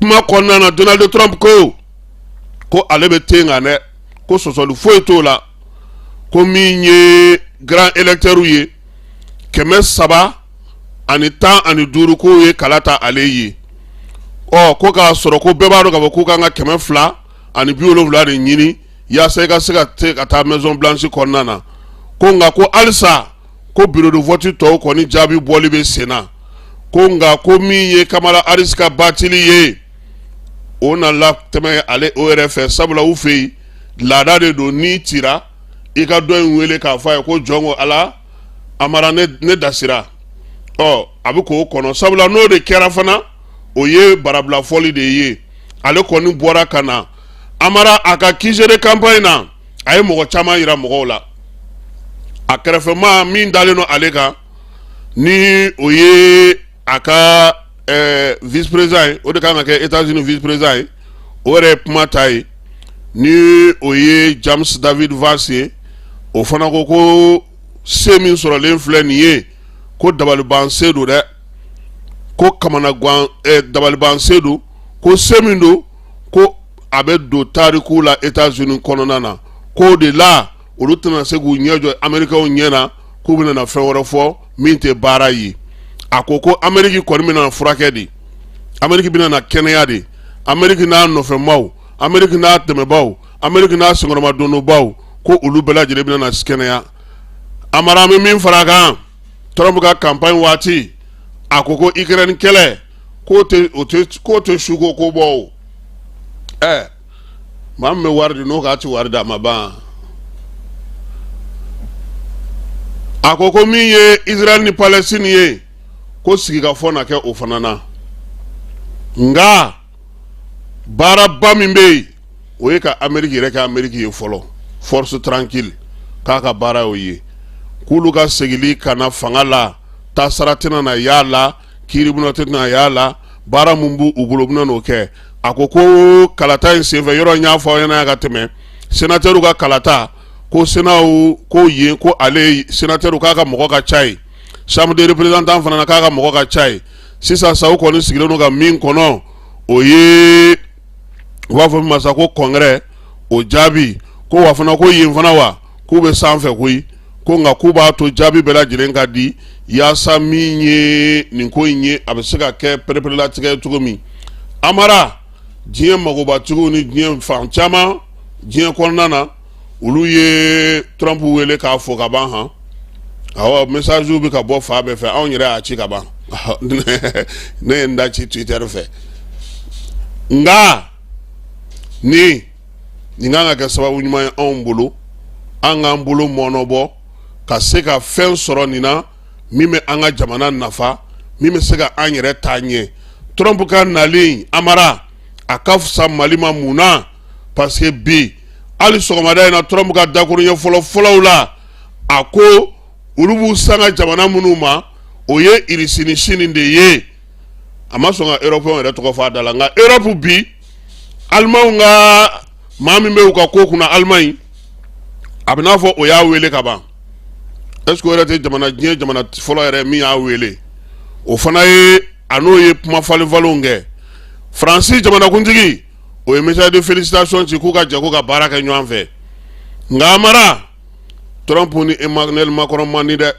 Kuma kɔnɔna na, Donald Trump ko ko ale bɛ ten kan dɛ, ko sɔsɔli foyi t'o la, ko min ye grand électeur ye 315, k'o ye kala ta ale ye. Ɔ, ko k'a sɔrɔ ko bɛɛ b'a dɔn k'a fɔ k'u kan ka 270 de ɲini yaasa i ka se ka te ka taa Maison Blanche kɔnɔna na. Ko nka ko halisa ko bureau de vote tɔw kɔni jaabi bɔli bɛ sen na. Ko nka ko min ye Kamala Harris ka batili ye, o na latɛmɛ ale o yɛrɛ fɛ, sabula u fɛ yen laada de don, n'i cira i ka dɔ in wele k'a fɔ a ye ko jɔn ko Ala, Amara, ne dasira. Ɔ, a bɛ k'o kɔnɔ, sabula n'o de kɛra fana. o ye barabilafɔli de ye. Ale kɔni bɔra ka na Amara a ka QG de campagne na, a ye mɔgɔ caman yira mɔgɔw la. A kɛrɛfɛmaa min dalen don ale kan, ni o ye a ka vice président ye, o de kan ka kɛ États-Unis vice président ye, o yɛrɛ ye kuma ta ye, ni o ye James David Vance ye. O fana ko ko se min sɔrɔlen filɛ nin ye, ko dabaliban se don dɛ, ko kamanagan dabaliban se don, ko se min don, ko a bɛ don tariku la États-Unis kɔnɔna na, k'o de la olu tɛna se k'u ɲɛ jɔ Américains ɲɛ na k'u bɛna na fɛn wɛrɛ fɔ min tɛ baara ye. A ko ko Amérique kɔni bɛna furakɛ de, Amérique bɛna na kɛnɛya de, Amérique n'a nɔfɛmaw, Amérique n'a dɛmɛbaaw, Amérique n'a senkɔrɔmadonbaw, ko olu bɛɛ lajɛlen bɛna na kɛnɛya. Amara, an bɛ min fara a kan, Trump ka campagne waati, a ko ko Ukraine kɛlɛ k'o tɛ o tɛ k'o tɛ suko ko bɔ o. Ɛ, maa min bɛ wari di, n'o k'a ti wari di, a ma ban. A ko ko min ye Israël ni Palestine ye, ko sigikafɔ na kɛ o fana na, nka baaraba min bɛ yen, o ye ka Amérique yɛrɛ kɛ Amérique ye fɔlɔ, force tranquille, k'a ka baara y'o ye, k'olu ka segili ka na fanga la, taasara tɛna na y'a la, kiiribulon tɛna y'a la, baara min b'u bolo, u bɛna n'o kɛ. A ko ko kalata in senfɛ, yɔrɔ n y'a fɔ aw ɲɛna ka tɛmɛ, sénateur ka kalata, ko Sénat ko yen, ko ale sénateur k'a ka mɔgɔ ka ca ye, chambre des représentants fana na, k'a ka mɔgɔ ka ca ye. Sisan sa, u kɔni sigilen don ka min kɔnɔ, o ye u b'a fɔ min ma sa ko congrès, o jaabi ko wa fana ko yen fana wa k'u bɛ sanfɛ koyi, ko nka k'u b'a to jaabi bɛɛ lajɛlen ka di, yaasa min ye nin ko in ye, a bɛ se ka kɛ pereperelatigɛ cogo min. Amara, diɲɛ magobatigiw ni diɲɛ fan caman diɲɛ kɔnɔna na, olu ye Trump wele k'a fo ka ban. Han, awɔ, message bɛ ka bɔ fan bɛɛ fɛ. Anw yɛrɛ y'a ci ka ban, ne ye n da ci Twitter fɛ. Nka ni nin kan ka kɛ sababu ɲuman ye anw bolo, an k'an bolo mɔnɔbɔ ka se ka fɛn sɔrɔ nin na min bɛ an ka jamana nafa, min bɛ se ka an yɛrɛ taa ɲɛ. Trump ka nalen, Amara, a ka fisa Mali ma. Mun na? Parce que bi, hali sɔgɔmada in na, Trump ka dakuruɲɛ fɔlɔ fɔlɔw la, a ko olu b'u sanga jamana minnu ma, o ye Irisi ni Sini de ye. A ma sɔn ka Européen yɛrɛ tɔgɔ fɔ a da la, nka Europe bi, Alimanw ka maa min bɛ u ka ko kunna Alimaɲi, a bɛ n'a fɔ o y'a wele ka ban. Est ce que o yɛrɛ tɛ jamana diɲɛ jamana fɔlɔ yɛrɛ min y'a wele? O fana ye a n'o ye kuma falen falenw kɛ. Faransi jamanakuntigi, o ye message de félicitation ci k'u ka jɛ k'u ka baara kɛ ɲɔgɔn fɛ. Nka Amara, Trump ni Emmanuel Macron man di dɛ,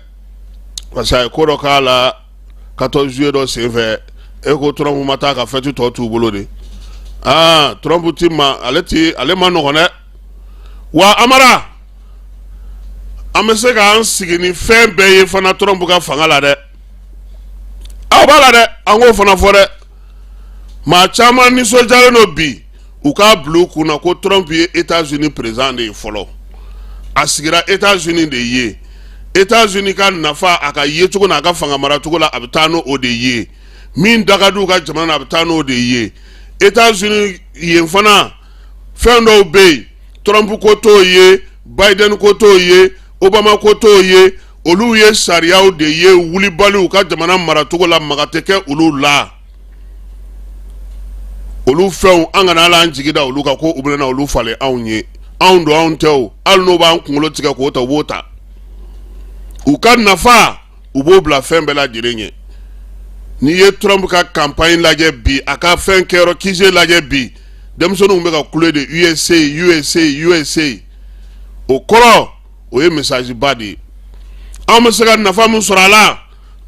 parce que a ye ko dɔ k'a la 14 juillet dɔ senfɛ. E ko Trump ma taa ka fête tɔ t'u bolo de. Aa, Trump ti ma, ale ti, ale ma nɔgɔn dɛ. Wa Amara, an bɛ se k'an sigi ni fɛn bɛɛ ye fana Trump ka fanga la dɛ. Aw b'a la dɛ, an k'o fana fɔ dɛ. Maa caman nisɔndiyalen don bi, u k'a bila u kunna ko Trump ye États-Unis président de ye fɔlɔ. A sigira États-Unis de ye, États-Unis ka nafa, a ka yecogo n'a ka fanga maracogo la, a bɛ taa n'o de ye. Min da ka di u ka jamana na, a bɛ taa n'o de ye. États-Unis yen fana, fɛn dɔw bɛ yen, Trump ko t'o ye, Biden ko t'o ye, Obama ko t'o ye. Olu ye sariyaw de ye wulibali u ka jamana maracogo la, maga tɛ kɛ olu la. Olu fɛnw, an kana ala an jigi da olu kan ko u bɛna olu falen anw ye. Anw don, anw tɛ o. Hali n'u b'an kunkolo tigɛ k'o ta, u b'o ta. U ka nafa, u b'o bila fɛn bɛɛ lajɛlen ɲɛ. N'i ye Trump ka campagne lajɛ bi, a ka fɛn kɛyɔrɔ QG lajɛ bi, denmisɛnninw bɛ ka kule de USA, USA, USA. O kɔrɔ, o ye message ba de ye. Anw bɛ se ka nafa min sɔrɔ a la,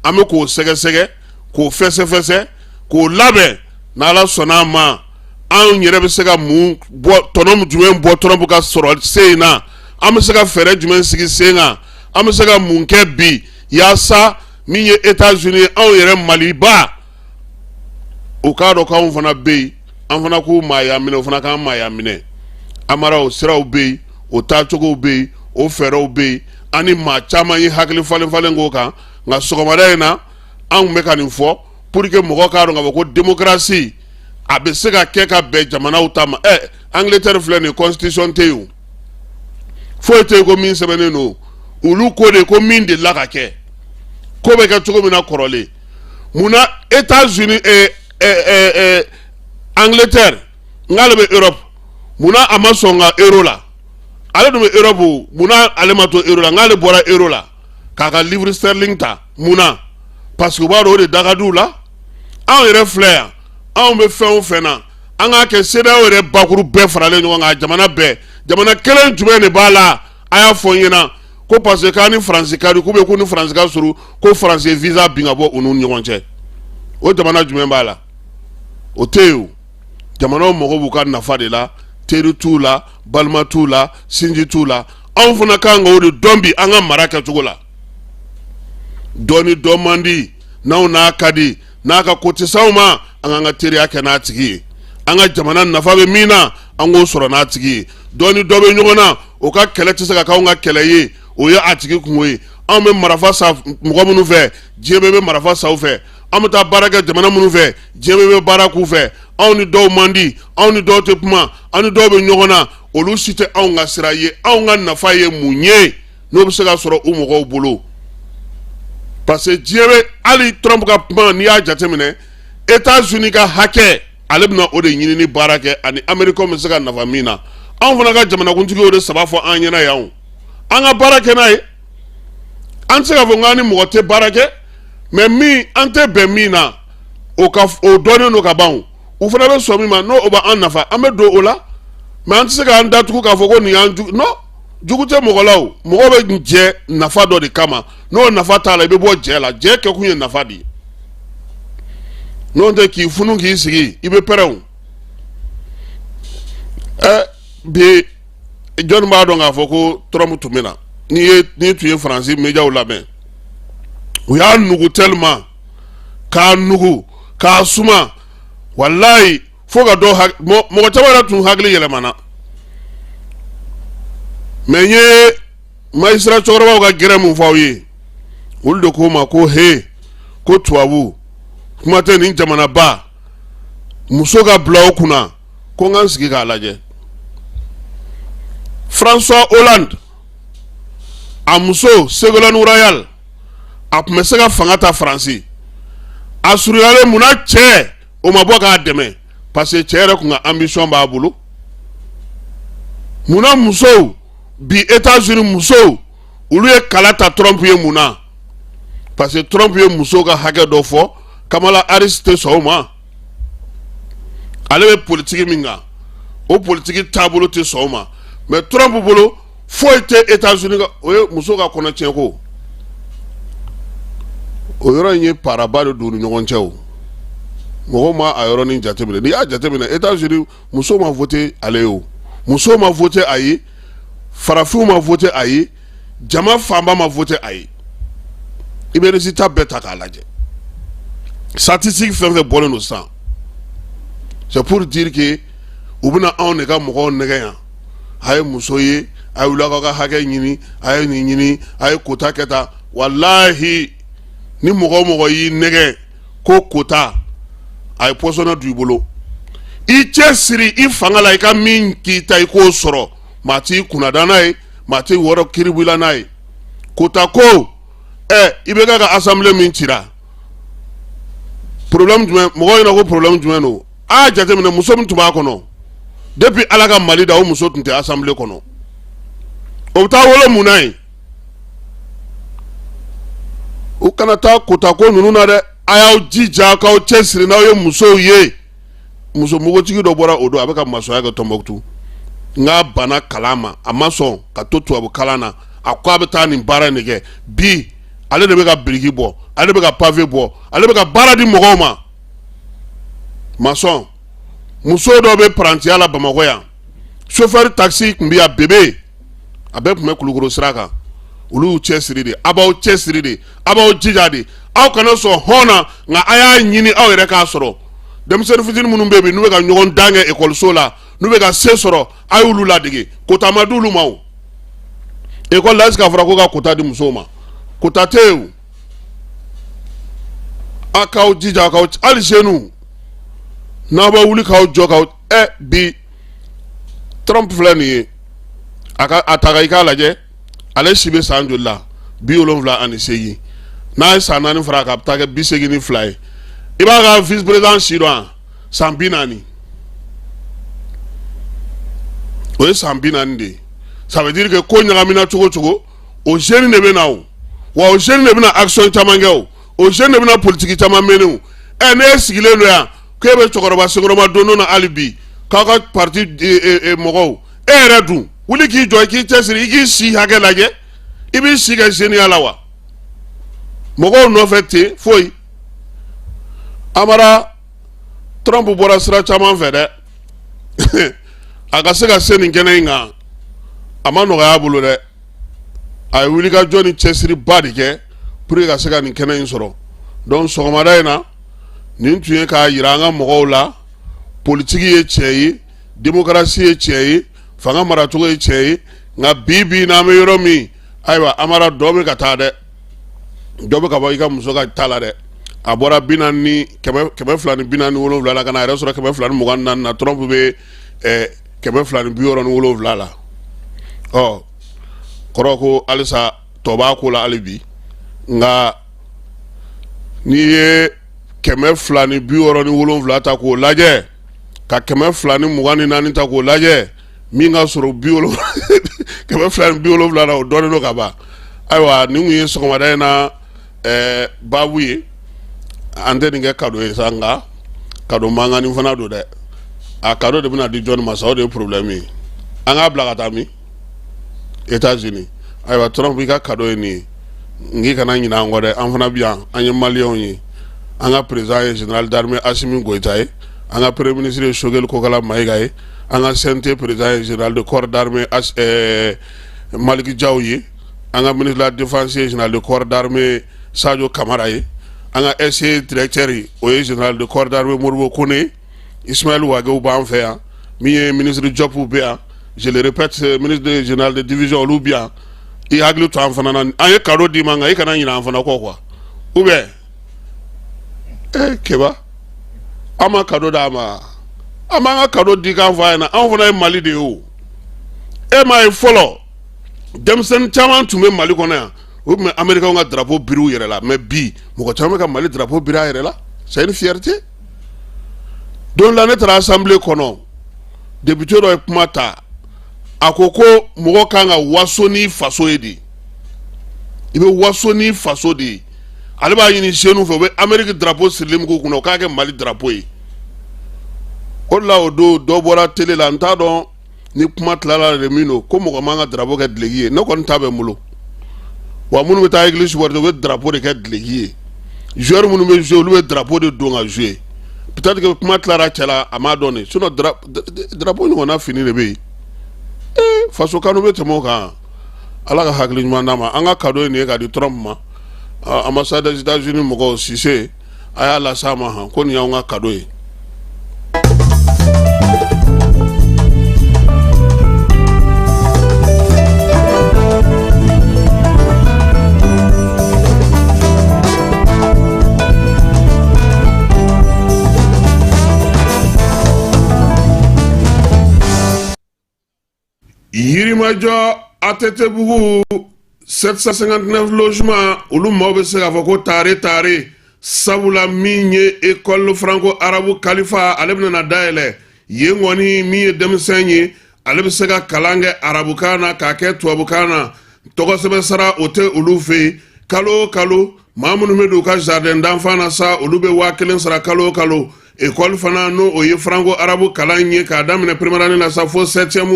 an bɛ k'o sɛgɛsɛgɛ, k'o fɛsɛfɛsɛ, k'o labɛn. N'Ala sɔnna a ma, anw yɛrɛ bɛ se ka mun bɔ, tɔnɔ jumɛn bɔ Trump ka sɔrɔ se in na? An bɛ se ka fɛɛrɛ jumɛn sigi sen kan? An bɛ se ka mun kɛ bi yaasa min ye États-Unis, anw yɛrɛ Maliba, u k'a dɔn k'anw fana bɛ yen, an fana k'u maaya minɛ, o fana k'an maaya minɛ? Amara, o siraw bɛ yen, o taacogow bɛ yen, o fɛɛrɛw bɛ yen. An ni maa caman ye hakili falen falen k'o kan. Nka sɔgɔmada in na, an tun bɛ ka nin fɔ. pour que mɔgɔ k'a dɔn k'a fɔ ko démocratie a bɛ se ka kɛ ka bɛn jamanaw ta ma. Angleterre filɛ nin ye, constitution tɛ yen o, foyi tɛ yen ko min sɛbɛnnen don. Olu ko de ko min delila ka kɛ, ko bɛ kɛ cogo min na kɔrɔlen. Munna États-Unis, Angleterre, n k'ale bɛ Europe, munna a ma sɔn ka euro la? Ale dun bɛ Europe, munna ale ma to euro la? N k'ale bɔra euro la k'a ka livre sterling ta, munna? Parce que u b'a dɔn o de da ka di u la. Anw yɛrɛ filɛ yan, anw bɛ fɛn o fɛn na, an k'a kɛ CEDEAO yɛrɛ bakuru bɛɛ faralen ɲɔgɔn kan, jamana bɛɛ, jamana kelen jumɛn de b'a la? A y'a fɔ n ɲɛna ko parce que k'an ni Faransi ka di, k'u bɛ k'u ni Faransi ka surun, ko Faransi ye visa bin ka bɔ u n'u ni ɲɔgɔn cɛ. O jamana jumɛn b'a la? O tɛ yen o. Jamanaw mago b'u ka nafa de la, teri t'u la, balima t'u la, sinji t'u la. Anw fana kan ka o de dɔn bi an ka mara kɛcogo la. Dɔ ni dɔ man di, n'anw n'a ka di, n'a ka ko tɛ s'anw ma, an k'an ka teriya kɛ n'a tigi ye. An ka jamana nafa bɛ min na, an k'o sɔrɔ n'a tigi ye. Dɔ ni dɔ bɛ ɲɔgɔn na, o ka kɛlɛ tɛ se ka k'anw ka kɛlɛ ye, o ye a tigi kungo ye. Anw bɛ marifa san mɔgɔ minnu fɛ, diɲɛ bɛɛ bɛ marifa san u fɛ. An bɛ taa baara kɛ jamana minnu fɛ, diɲɛ bɛɛ bɛ baara k'u fɛ. Anw ni dɔw man di, anw ni dɔw tɛ kuma, an ni dɔw bɛ ɲɔgɔn na, olu si tɛ anw ka sira ye. Anw ka nafa ye mun ye n'o bɛ se ka sɔrɔ u mɔgɔw bolo? Parce que diɲɛ bɛ, hali Trump ka kuma, n'i y'a jateminɛ, États-Unis ka hakɛ, ale bɛna o de ɲinini baara kɛ, ani Américains bɛ se ka nafa min na. Anw fana ka jamanakuntigi y'o de saba fɔ an ɲɛna yan, an ka baara kɛ n'a ye. An tɛ se k'a fɔ k'an ni mɔgɔ tɛ baara kɛ, mais min an tɛ bɛn min na, o ka o dɔnnen don ka ban. U fana bɛ sɔn min ma, n'o o b'an nafa, an bɛ don o la. Mais an tɛ se k'an datugu k'a fɔ ko nin y'an jugu. Non, jugu tɛ mɔgɔ la o. Mɔgɔ bɛ jɛ nafa dɔ de kama, n'o nafa t'a la, i bɛ bɔ jɛ la. Jɛ kɛkun ye nafa de ye. N'o tɛ k'i funu k'i sigi, i bɛ pɛrɛn o. Bi jɔnni b'a dɔn k'a fɔ ko Trump tun bɛ na? N'i ye n'i tun ye Faransi médiaw lamɛn, u y'a nugu tellement, k'a nugu k'a suma, walayi, fo ka dɔw mɔgɔ caman yɛrɛ tun hakili yɛlɛmana. Mais n ye magistrat cɛkɔrɔbaw ka gɛrɛ mun fɔ aw ye, olu de ko ma ko he, ko tubabu kuma tɛ nin jamanaba, muso ka bila o kunna, ko n ka n sigi k'a lajɛ. François Hollande a muso Ségolène Royal, a tun bɛ se ka fanga ta Faransi. A surunyalen, munna cɛ o ma bɔ k'a dɛmɛ? Parce que cɛ yɛrɛ tun ka ambition b'a bolo. Munna musow bi, États-Unis musow, olu ye kala ta Trump ye? Mun na? Parce que Trump ye musow ka hakɛ dɔ fɔ, Kamala Harris tɛ sɔn o ma. Ale bɛ politiki min kan, o politiki taabolo tɛ sɔn o ma. Mais Trump bolo, foyi tɛ États-Unis ka, o ye muso ka kɔnɔtiɲɛ ko. O yɔrɔ in ye paraba de don u ni ɲɔgɔn cɛ. O mɔgɔw ma a yɔrɔnin jateminɛ. N'i y'a jateminɛ, États-Unis muso ma voté ale ye, o muso ma voté a ye, farafinw ma voté a ye, jama fanba ma voté a ye. I bɛ résultat bɛɛ ta k'a lajɛ, statistique fɛn fɛn bɔlen don sisan, c'est pour dire que u bɛna anw de ka mɔgɔw nɛgɛ yan. A ye muso ye, a ye wuli aw ka hakɛ ɲini, a ye nin ɲini, a ye quota kɛ tan. Walahi, ni mɔgɔ o mɔgɔ y'i nɛgɛ ko quota, a ye pɔsɔnɛ don i bolo. I cɛ siri i fanga la, i ka min k'i ta, i k'o sɔrɔ. Maa t'i kunnada n'a ye, maa t'i wɔrɔ kiribila n'a ye. Quota ko, IBK ka assemblée min cira, problème jumɛn? Mɔgɔw ɲɛna ko problème jumɛn don? A y'a jateminɛ, muso min tun b'a kɔnɔ, depuis Ala ka Mali da, o muso tun tɛ assemblée kɔnɔ. O bɛ taa wolo mun na yen? U kana taa quota ko ninnu na dɛ. A y'aw jija k'aw cɛ siri n'aw ye musow ye. Muso npogotigi dɔ bɔra o don, a bɛ ka masɔnya kɛ Tɔnbɔkutu, n'a banna kalan ma, a ma sɔn ka to tubabu kalan na, a ko a bɛ taa nin baara in de kɛ. Bi ale de bɛ ka biriki bɔ, ale bɛ ka pavé bɔ, ale bɛ ka baara di mɔgɔw ma. Masɔn muso dɔ bɛ parantiya la Bamakɔ yan, chauffeur taxi tun bɛ yan, bebe a bɛɛ tun bɛ Kulukoro sira kan. Olu y'u cɛ siri de. A b'aw cɛ siri de, a b'aw jija de, aw kana sɔn hɔn na, nka a y'a ɲini aw yɛrɛ k'a sɔrɔ. Denmisɛnnin fitinin minnu bɛ yen bi, n'u bɛ ka ɲɔgɔn dan kɛ ekɔliso la, n'u bɛ ka se sɔrɔ, a y'olu ladege. Quota ma d'olu ma o ekɔli la. Est-ce que a fɔra ko ka quota di musow ma? Quota tɛ yen o. A k'aw jija, k'aw hali jeunes n'aw bɛ wuli k'aw jɔ k'aw ɛ bi Trump filɛ nin ye, a ka a ta i k'a lajɛ, ale si bɛ san joli la? 78. N'a ye san 4 fara a kan, a bɛ taa kɛ 82 ye. I b'a ka vice président si dɔn wa? San 40. O ye san 40 de ye. Ça veut dire que ko ɲagamina cogo o cogo, o jeune de bɛ na o, wa o jeune de bɛna action caman kɛ, o jeune de bɛna politique caman mener o. Ɛ, n'e sigilen don yan k'e bɛ cɛkɔrɔba senkɔrɔma don na, hali bi k'aw ka parti mɔgɔw, e yɛrɛ dun wuli k'i jɔ, i k'i cɛsiri, i k'i si hakɛ lajɛ, i b'i si kɛ jeuneya la wa? Mɔgɔw nɔfɛ ten foyi. Amara, Trump bɔra sira caman fɛ dɛ, a ka se ka se nin kɛnɛ in kan, a ma nɔgɔya a bolo dɛ. A ye wulikajɔ ni cɛsiriba de kɛ pour que ka se ka nin kɛnɛ in sɔrɔ. Donc sɔgɔmada in na, nin tun ye k'a jira an ka mɔgɔw la, politiki ye tiɲɛ ye, démocratie ye tiɲɛ ye, fanga maracogo ye tiɲɛ ye, nka bi bi n'an bɛ yɔrɔ min, ayiwa Amara, dɔ bɛ ka taa dɛ, dɔ bɛ ka bɔ i ka muso ka ta la dɛ. A bɔra bi naani ni kɛmɛ 247 la ka na a yɛrɛ sɔrɔ 224 na. Trump bɛ 267 la. Ɔ kɔrɔ ko halisa tɔ b'a ko la hali bi, nka n'i ye 267 ta k'o lajɛ ka 224 ta k'o lajɛ, min ka sɔrɔ 270 la, o dɔnnen don ka ban. Ayiwa, nin kun ye sɔgɔmada in na baabu ye. An tɛ nin kɛ cadeau ye sa, nka cadeau mankannin fana don dɛ. A cadeau de bɛna di jɔnni ma sa, o de ye problème ye. An k'a bila ka taa min? États-Unis. Ayiwa Trump, i ka cadeau ye nin ye, n k'i kana ɲinɛ an kɔ dɛ. An fana bɛ yan, an ye maliyɛnw ye. An ka président ye général d'armée Assimi Goïta ye, an ka premier ministre ye Choguel Kokalla Maïga ye, an ka CNT président ye général de corps d'armée Malick Diaw ye, an ka ministre de la défense ye général de corps d'armée Sadio Camara ye, an ka SE directeur o ye général de corps d'armée Modibo Kone. Ismaël Wagué b'an fɛ yan, min ye ministre Diop bɛ yan, je le répète, ministre de général de division, olu bɛ yan. I hakili to an fana na. An ye cadeau d'i ma, nka i kana ɲinɛ an fana kɔ quoi. Ou bien Keba, an ma cadeau d'a ma, an b'an ka cadeau di kan fɔ a ɲɛna. Anw fana ye Mali de ye o. E m'a ye fɔlɔ, denmisɛnnin caman tun bɛ Mali kɔnɔ yan, u tun bɛ américain ka drapeau biri u yɛrɛ la, mais bi mɔgɔ caman bɛ ka Mali drapeau biri a yɛrɛ la. C'est une fierté. Don la, ne taara assemblée kɔnɔ, député dɔ ye kuma ta, a ko ko mɔgɔ kan ka waso n'i faso ye de, i bɛ waso n'i faso de ye. Ale b'a ɲini jeunes fɛ, u bɛ Amérique drapeau sirilen min k'u kunna, u k'a kɛ Mali drapeau ye. O de la, o don dɔ bɔra télé la, n t'a dɔn ni kuma tilala de min don, ko mɔgɔ man ka drapeau kɛ duloki ye. Ne kɔni ta bɛ n bolo wa. Minnu bɛ taa église supporter, u bɛ drapeau de kɛ duloki ye. Joueur minnu bɛ jouer, olu bɛ drapeau de don ka jouer. Peut-être que kuma tilara cɛ la, a m'a dɔn de, sinon drapeau ɲɔgɔnna fini de bɛ yen. Ee, faso kanu bɛ tɛmɛ o kan. Ala ka hakili ɲuman d'a ma. An ka cadeau ye nin ye k'a di Trump ma. Ambassade des États-Unis mɔgɔw, Cissé, a y'a lase a ma han ko nin y'anw ka cadeau ye. Yirimajɔ ATT-bugu 759 logement, olu maaw bɛ se k'a fɔ ko tare tare, sabula min ye école franco arabe Kalifa, ale bɛna na dayɛlɛ yen kɔni. Min ye denmisɛn ye, ale bɛ se ka kalan kɛ arabukan na k'a kɛ tubabukan na. Tɔgɔ sɛbɛn sara o tɛ olu fɛ yen. Kalo o kalo, maa minnu bɛ don u ka jardin d'enfant na sa, olu bɛ 1000 sara kalo o kalo. École fana, n'o o ye franco arabe kalan ye k'a daminɛ première année la sa fo septième,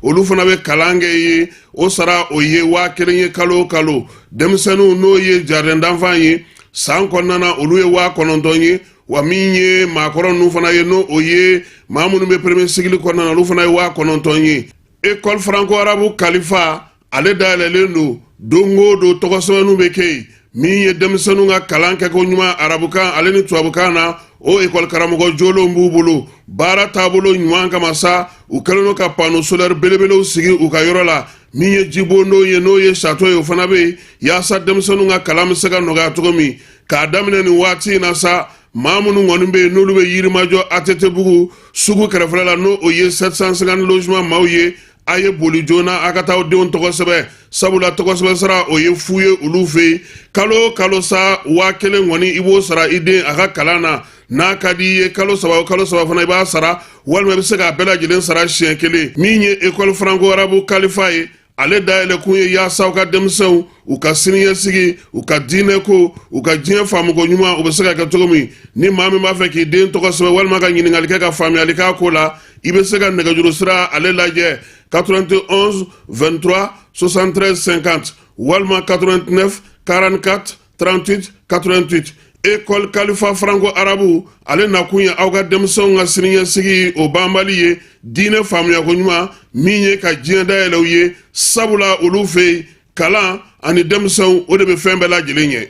olu fana bɛ kalan kɛ ye. O sara o ye 1000 ye kalo o kalo. Denmisɛnninw, n'o ye jardin d'enfant ye, san kɔnɔna na, olu ye 9000 ye. Wa min ye maakɔrɔ ninnu fana ye, n'o o ye maa minnu bɛ premier cycle kɔnɔna na, olu fana ye 9000 ye. École franco arabe Kalifa, ale dayɛlɛlen don don o don, tɔgɔ sɛbɛnniw bɛ kɛ yen. Min ye denmisɛnninw ka kalan kɛko ɲuman arabukan ale ni tubabukan na, o ekɔli karamɔgɔ jolenw b'u bolo. Baara taabolo ɲuman kama sa, u kɛlen don ka panneau solaire belebelew sigi u ka yɔrɔ la. Min ye jibondon ye, n'o ye château ye, o fana bɛ yen yaasa denmisɛnninw ka kalan bɛ se ka nɔgɔya cogo min. K'a daminɛ nin waati in na sa, maa minnu kɔni bɛ yen n'olu bɛ Yirimajɔ ATT-bugu sugu kɛrɛfɛla la, n'o o ye 750 logement maaw ye, a ye boli joona a ka taa aw denw tɔgɔ sɛbɛn, sabula tɔgɔ sɛbɛn sara o ye fu ye olu fɛ yen. Kalo o kalo sa, 1000 kɔni i b'o sara i den a ka kalan na. N'a ka di i ye, kalo 3 o kalo 3 fana i b'a sara, walima i bɛ se k'a bɛɛ lajɛlen sara siɲɛ kelen. Min ye École Franco Arabe Kalifa ye, ale dayɛlɛ kun ye yaasa u ka denmisɛnw u ka siniɲɛsigi, u ka diinɛ ko, u ka diɲɛ faamuko ɲuman, u bɛ se ka kɛ cogo min. Ni maa min b'a fɛ k'i den tɔgɔ sɛbɛn walima ka ɲininkali kɛ ka faamuyali k'a ko la, i bɛ se ka nɛgɛjuru sira ale lajɛ: 91 23 73 50 walima 89 44 38 88. École Kalifa Franco Arabu, ale nakun ye aw ka denmisɛnw ka siniɲɛsigi o banbali ye, diinɛ faamuyako ɲuman min ye ka diɲɛ dayɛlɛ u ye, sabula olu fɛ yen kalan ani denmisɛnw o de bɛ fɛn bɛɛ lajɛlen ɲɛ.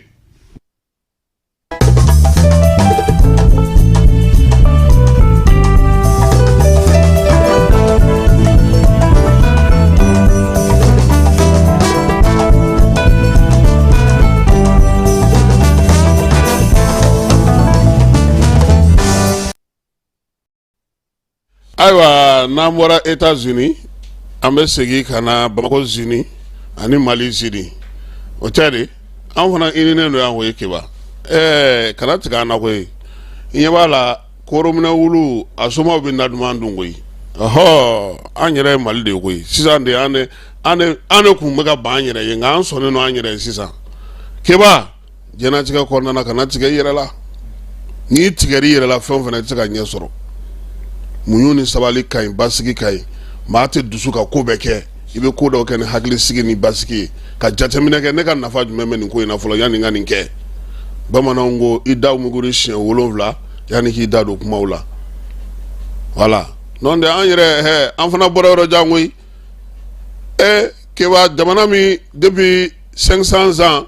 Ayiwa, n'an bɔra Etats-Unis, an bɛ segin ka na Bamakɔ zini ani Mali zini. O tɛ de, an fana ɲininen don yan koyi. Keba, ɛɛ, kana tigɛ an na koyi. I ɲɛ b'a la, korominɛ wulu a somaw bɛ na duman dun koyi. Ɔhɔ, an yɛrɛ ye Mali de ye koyi. Sisan de an de kun bɛ ka ban an yɛrɛ ye, nka an sɔnnen don an yɛrɛ ye sisan. Keba, diɲɛnatigɛ kɔnɔna na, kana tigɛ i yɛrɛ la. N'i tigɛra i yɛrɛ la, fɛn o fɛn, i tɛ se ka ɲɛ sɔrɔ. Muɲu ni sabali ka ɲi, basigi ka ɲi. Maa tɛ dusu ka ko bɛɛ kɛ, i bɛ ko dɔw kɛ ni hakilisigi ni basigi ye, ka jateminɛ kɛ: ne ka nafa jumɛn bɛ nin ko in na fɔlɔ yanni n ka nin kɛ? Bamananw ko i da muguri siɲɛ 7 yanni k'i da don kumaw la. Wala n'o tɛ, an yɛrɛ hɛ, an fana bɔra yɔrɔ jan koyi. Ɛ Keba, jamana min depuis 500 ans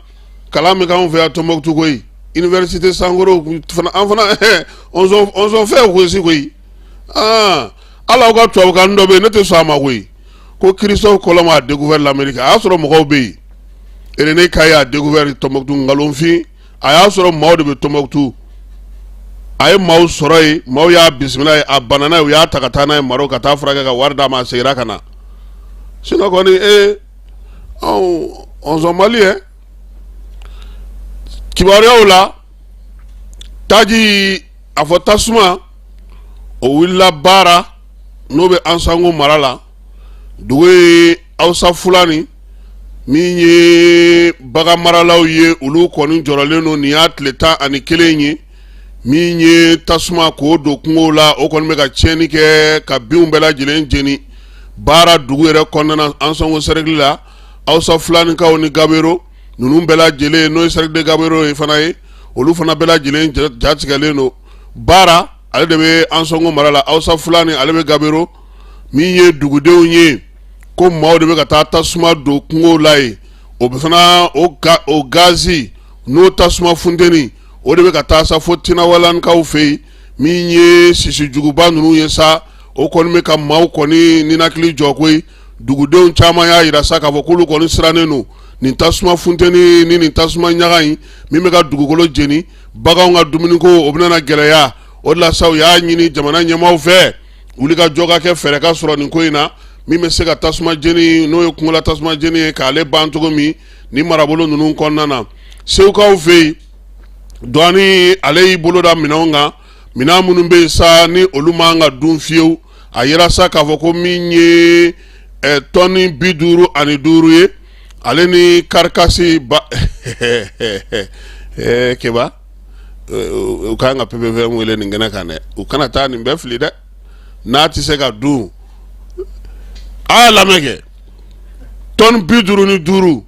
kalan bɛ k'anw fɛ yan Tombouctou koyi, université sankɔrɔ fana, an fana on s'en fait aussi koyi. Aa, hali aw ka tubabukan dɔ bɛ yen, ne tɛ sɔn a ma koyi, ko Christophe Colomb a découvert l'Amérique. A y'a sɔrɔ mɔgɔw bɛ yen. René Caillié a découvert Tombouctou, nkalonfin. A y'a sɔrɔ maaw de bɛ Tombouctou. A ye maaw sɔrɔ yen, maaw y'a bisimila yen, a banana yen, u y'a ta ka taa n'a ye Maroc ka taa furakɛ ka wari d'a ma, a seginna ka na. Sinon kɔni, ee, anw on sont Mali. Kibaruyaw la, taji a fɔ tasuma o wulila Baara, n'o bɛ Ansango mara la, dugu ye Hausa Fulani min ye bagan maralaw ye, olu kɔni jɔrɔlen don. Nin y'a tile 11 ye min ye tasuma k'o don kungo la, o kɔni bɛ ka tiɲɛni kɛ ka binw bɛɛ lajɛlen jeni Baara dugu yɛrɛ kɔnɔna na, Ansango sɛrɛkili la. Hausa Fulanikaw ni Gabero ninnu bɛɛ lajɛlen, n'o ye cercle de Gabero ye fana ye, olu fana bɛɛ lajɛlen jatigɛlen don. Baara, ale de bɛ Ansɔngo mara la, Hausa Fulani ale bɛ Gabero. Min ye dugudenw ye, ko maaw de bɛ ka taa tasuma don kungo la yen, o bɛ fana o gazi n'o tasuma funteni, o de bɛ ka taa sa fo Tinawalankaw fɛ yen. Min ye sisijuguba ninnu ye sa, o kɔni bɛ ka maaw kɔni ninakili jɔ koyi. Dugudenw caman y'a jira sa k'a fɔ k'olu kɔni sirannen don nin tasuma funteni ni nin tasuma ɲaga in min bɛ ka dugukolo jeni, baganw ka dumuniko o bɛna na gɛlɛya. O de la sa, u y'a ɲini jamana ɲɛmaaw fɛ, wuli ka jɔ ka kɛ, fɛɛrɛ ka sɔrɔ nin ko in na min bɛ se ka tasuma jeni, n'o ye kungola tasuma jeni ye, k'ale ban cogo min ni marabolo ninnu kɔnɔna na. Segukaw fɛ yen, douane ale y'i bolo da minɛnw kan, minɛn minnu bɛ yen sa ni olu man ka dun fiyewu. A yira sa k'a fɔ ko min ye tɔni 55 ye, ale ni carcasse ba. Keba, u kan ka PPV wele nin kɛnɛ kan dɛ, u kana taa nin bɛɛ fili dɛ, n'a tɛ se ka dun. A y'a lamɛn kɛ, tɔni 55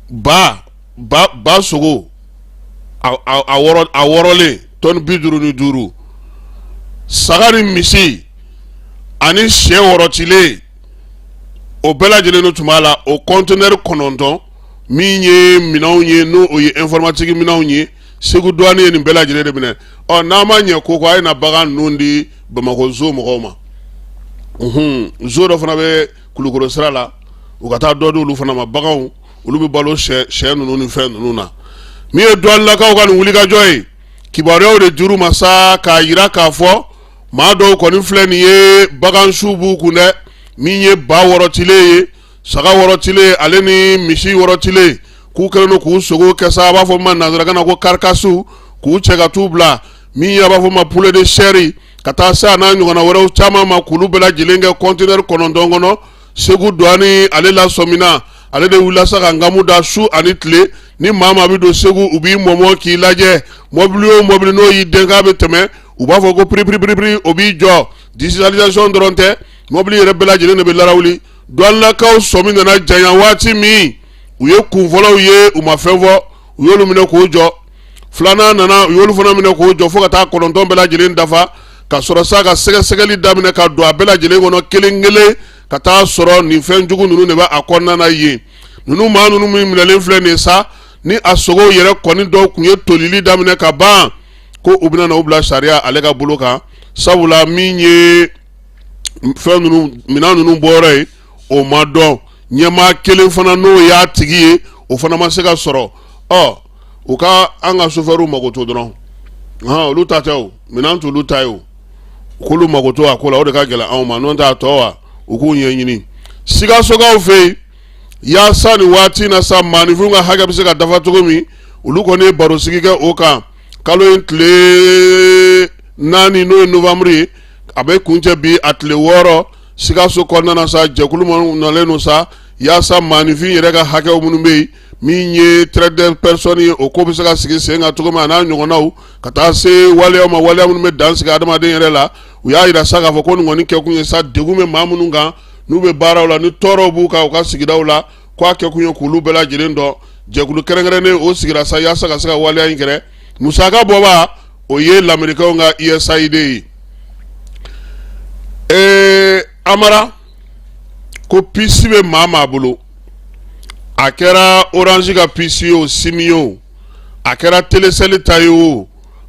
ba ba ba sogo a wɔrɔlen, tɔni 55, saga ni misi ani sɛ wɔrɔtilen, o bɛɛ lajɛlen tun b'a la. O kɔntenɛri 9 min ye minɛnw ye, n'o o ye informatique minɛnw ye, Segu douane ye nin bɛɛ lajɛlen de minɛ. Ɔ, n'a ma ɲɛ ko a ye na bagan ninnu di Bamakɔ zoo mɔgɔw ma, zoo dɔ fana bɛ Kulukoro sira la, u ka taa dɔ di olu fana ma. Baganw olu bɛ balo sɛ ninnu ni fɛn ninnu na. Min ye duwanilakaw ka nin wulikajɔ ye, kibaruyaw de dir'u ma sa k'a yira k'a fɔ maa dɔw kɔni filɛ nin ye, bagansu b'u kun dɛ. Min ye ba wɔrɔtilen ye, saga wɔrɔtilen, ale ni misi wɔrɔtilen, k'u kɛlen don k'u sogo kɛ sa, a b'a fɔ ma nanzarakan na ko carcasse, k'u cɛ ka t'u bila min ye a b'a fɔ ma poulet de chair, ka taa se a n'a ɲɔgɔnna wɛrɛw caman ma, k'olu bɛɛ lajɛlen kɛ conteneur 9 kɔnɔ. Segu duwani ale lasɔmina, ale de wulila sa ka nkamu da su ani tile. Ni maa maa bɛ don Segu, u b'i mɔmɔ k'i lajɛ. Mɔbili o mɔbili n'o y'i den k'a bɛ tɛmɛ, u b'a fɔ ko piripiripiripiri, o b'i jɔ. Digitalisation dɔrɔn tɛ, mɔbili yɛrɛ bɛɛ lajɛlen de bɛ larawuli. Duwanilakaw sɔmi nana janya waati min, u ye kunfɔlɔw ye, u ma fɛn fɔ, u y'olu minɛ k'o jɔ. Filanan nana, u y'olu fana minɛ k'o jɔ, fo ka taa 9 bɛɛ lajɛlen dafa, ka sɔrɔ sa ka sɛgɛsɛgɛli daminɛ ka don a bɛɛ lajɛlen kɔnɔ kelen kelen, ka taa sɔrɔ nin fɛn jugu ninnu de bɛ a kɔnɔna na yen. Ninnu maa ninnu min minɛlen filɛ nin ye sa, ni a sogow yɛrɛ kɔni dɔw tun ye tolili daminɛ ka ban, ko u bɛna na u bila sariya ale ka bolo kan, sabula min ye fɛn ninnu minɛn ninnu bɔyɔrɔ ye, o ma dɔn. Ɲɛmaa kelen fana n'o y'a tigi ye, o fana ma se ka sɔrɔ. Ɔ, u ka an ka sofɛriw mago to dɔrɔn, hɔn, olu ta tɛ, o minɛn t'olu ta ye, o k'olu mago to a ko la, o de ka gɛlɛn anw ma. N'o tɛ a tɔ wa, u k'u ɲɛɲini. Sikasokaw fɛ yen, yaasa nin waati na sa, maaninfinw ka hakɛ bɛ se ka dafa cogo min, olu kɔni ye barosigi kɛ o kan kalo in tile 4, n'o ye nowanburu ye, a bɛ kuncɛ bi a tile 6. Sikaso kɔnɔna na sa, jɛkulu minnu nalen don sa yaasa maaninfin yɛrɛ ka hakɛw minnu bɛ yen, min ye traite des personnes ye, o ko bɛ se ka sigi sen kan cogo min, a n'a ɲɔgɔnnaw, ka taa se waleyaw ma, waleya minnu bɛ dan sigi adamaden yɛrɛ la. U y'a yira sa k'a fɔ ko nin kɔni kɛkun ye sa, degun bɛ maa minnu kan n'u bɛ baaraw la, ni tɔɔrɔw b'u kan u ka sigidaw la, ko a kɛkun ye k'olu bɛɛ lajɛlen dɔn. Jɛkulu kɛrɛnkɛrɛnnen o sigira sa yaasa ka se ka waleya in kɛrɛ. Musaka bɔba, o ye lamerikɛnw ka USAID ye. Ee Amara, ko puce bɛ maa maa bolo, a kɛra Orange ka puce ye o, SIM ye o, a kɛra Telecel ta ye o,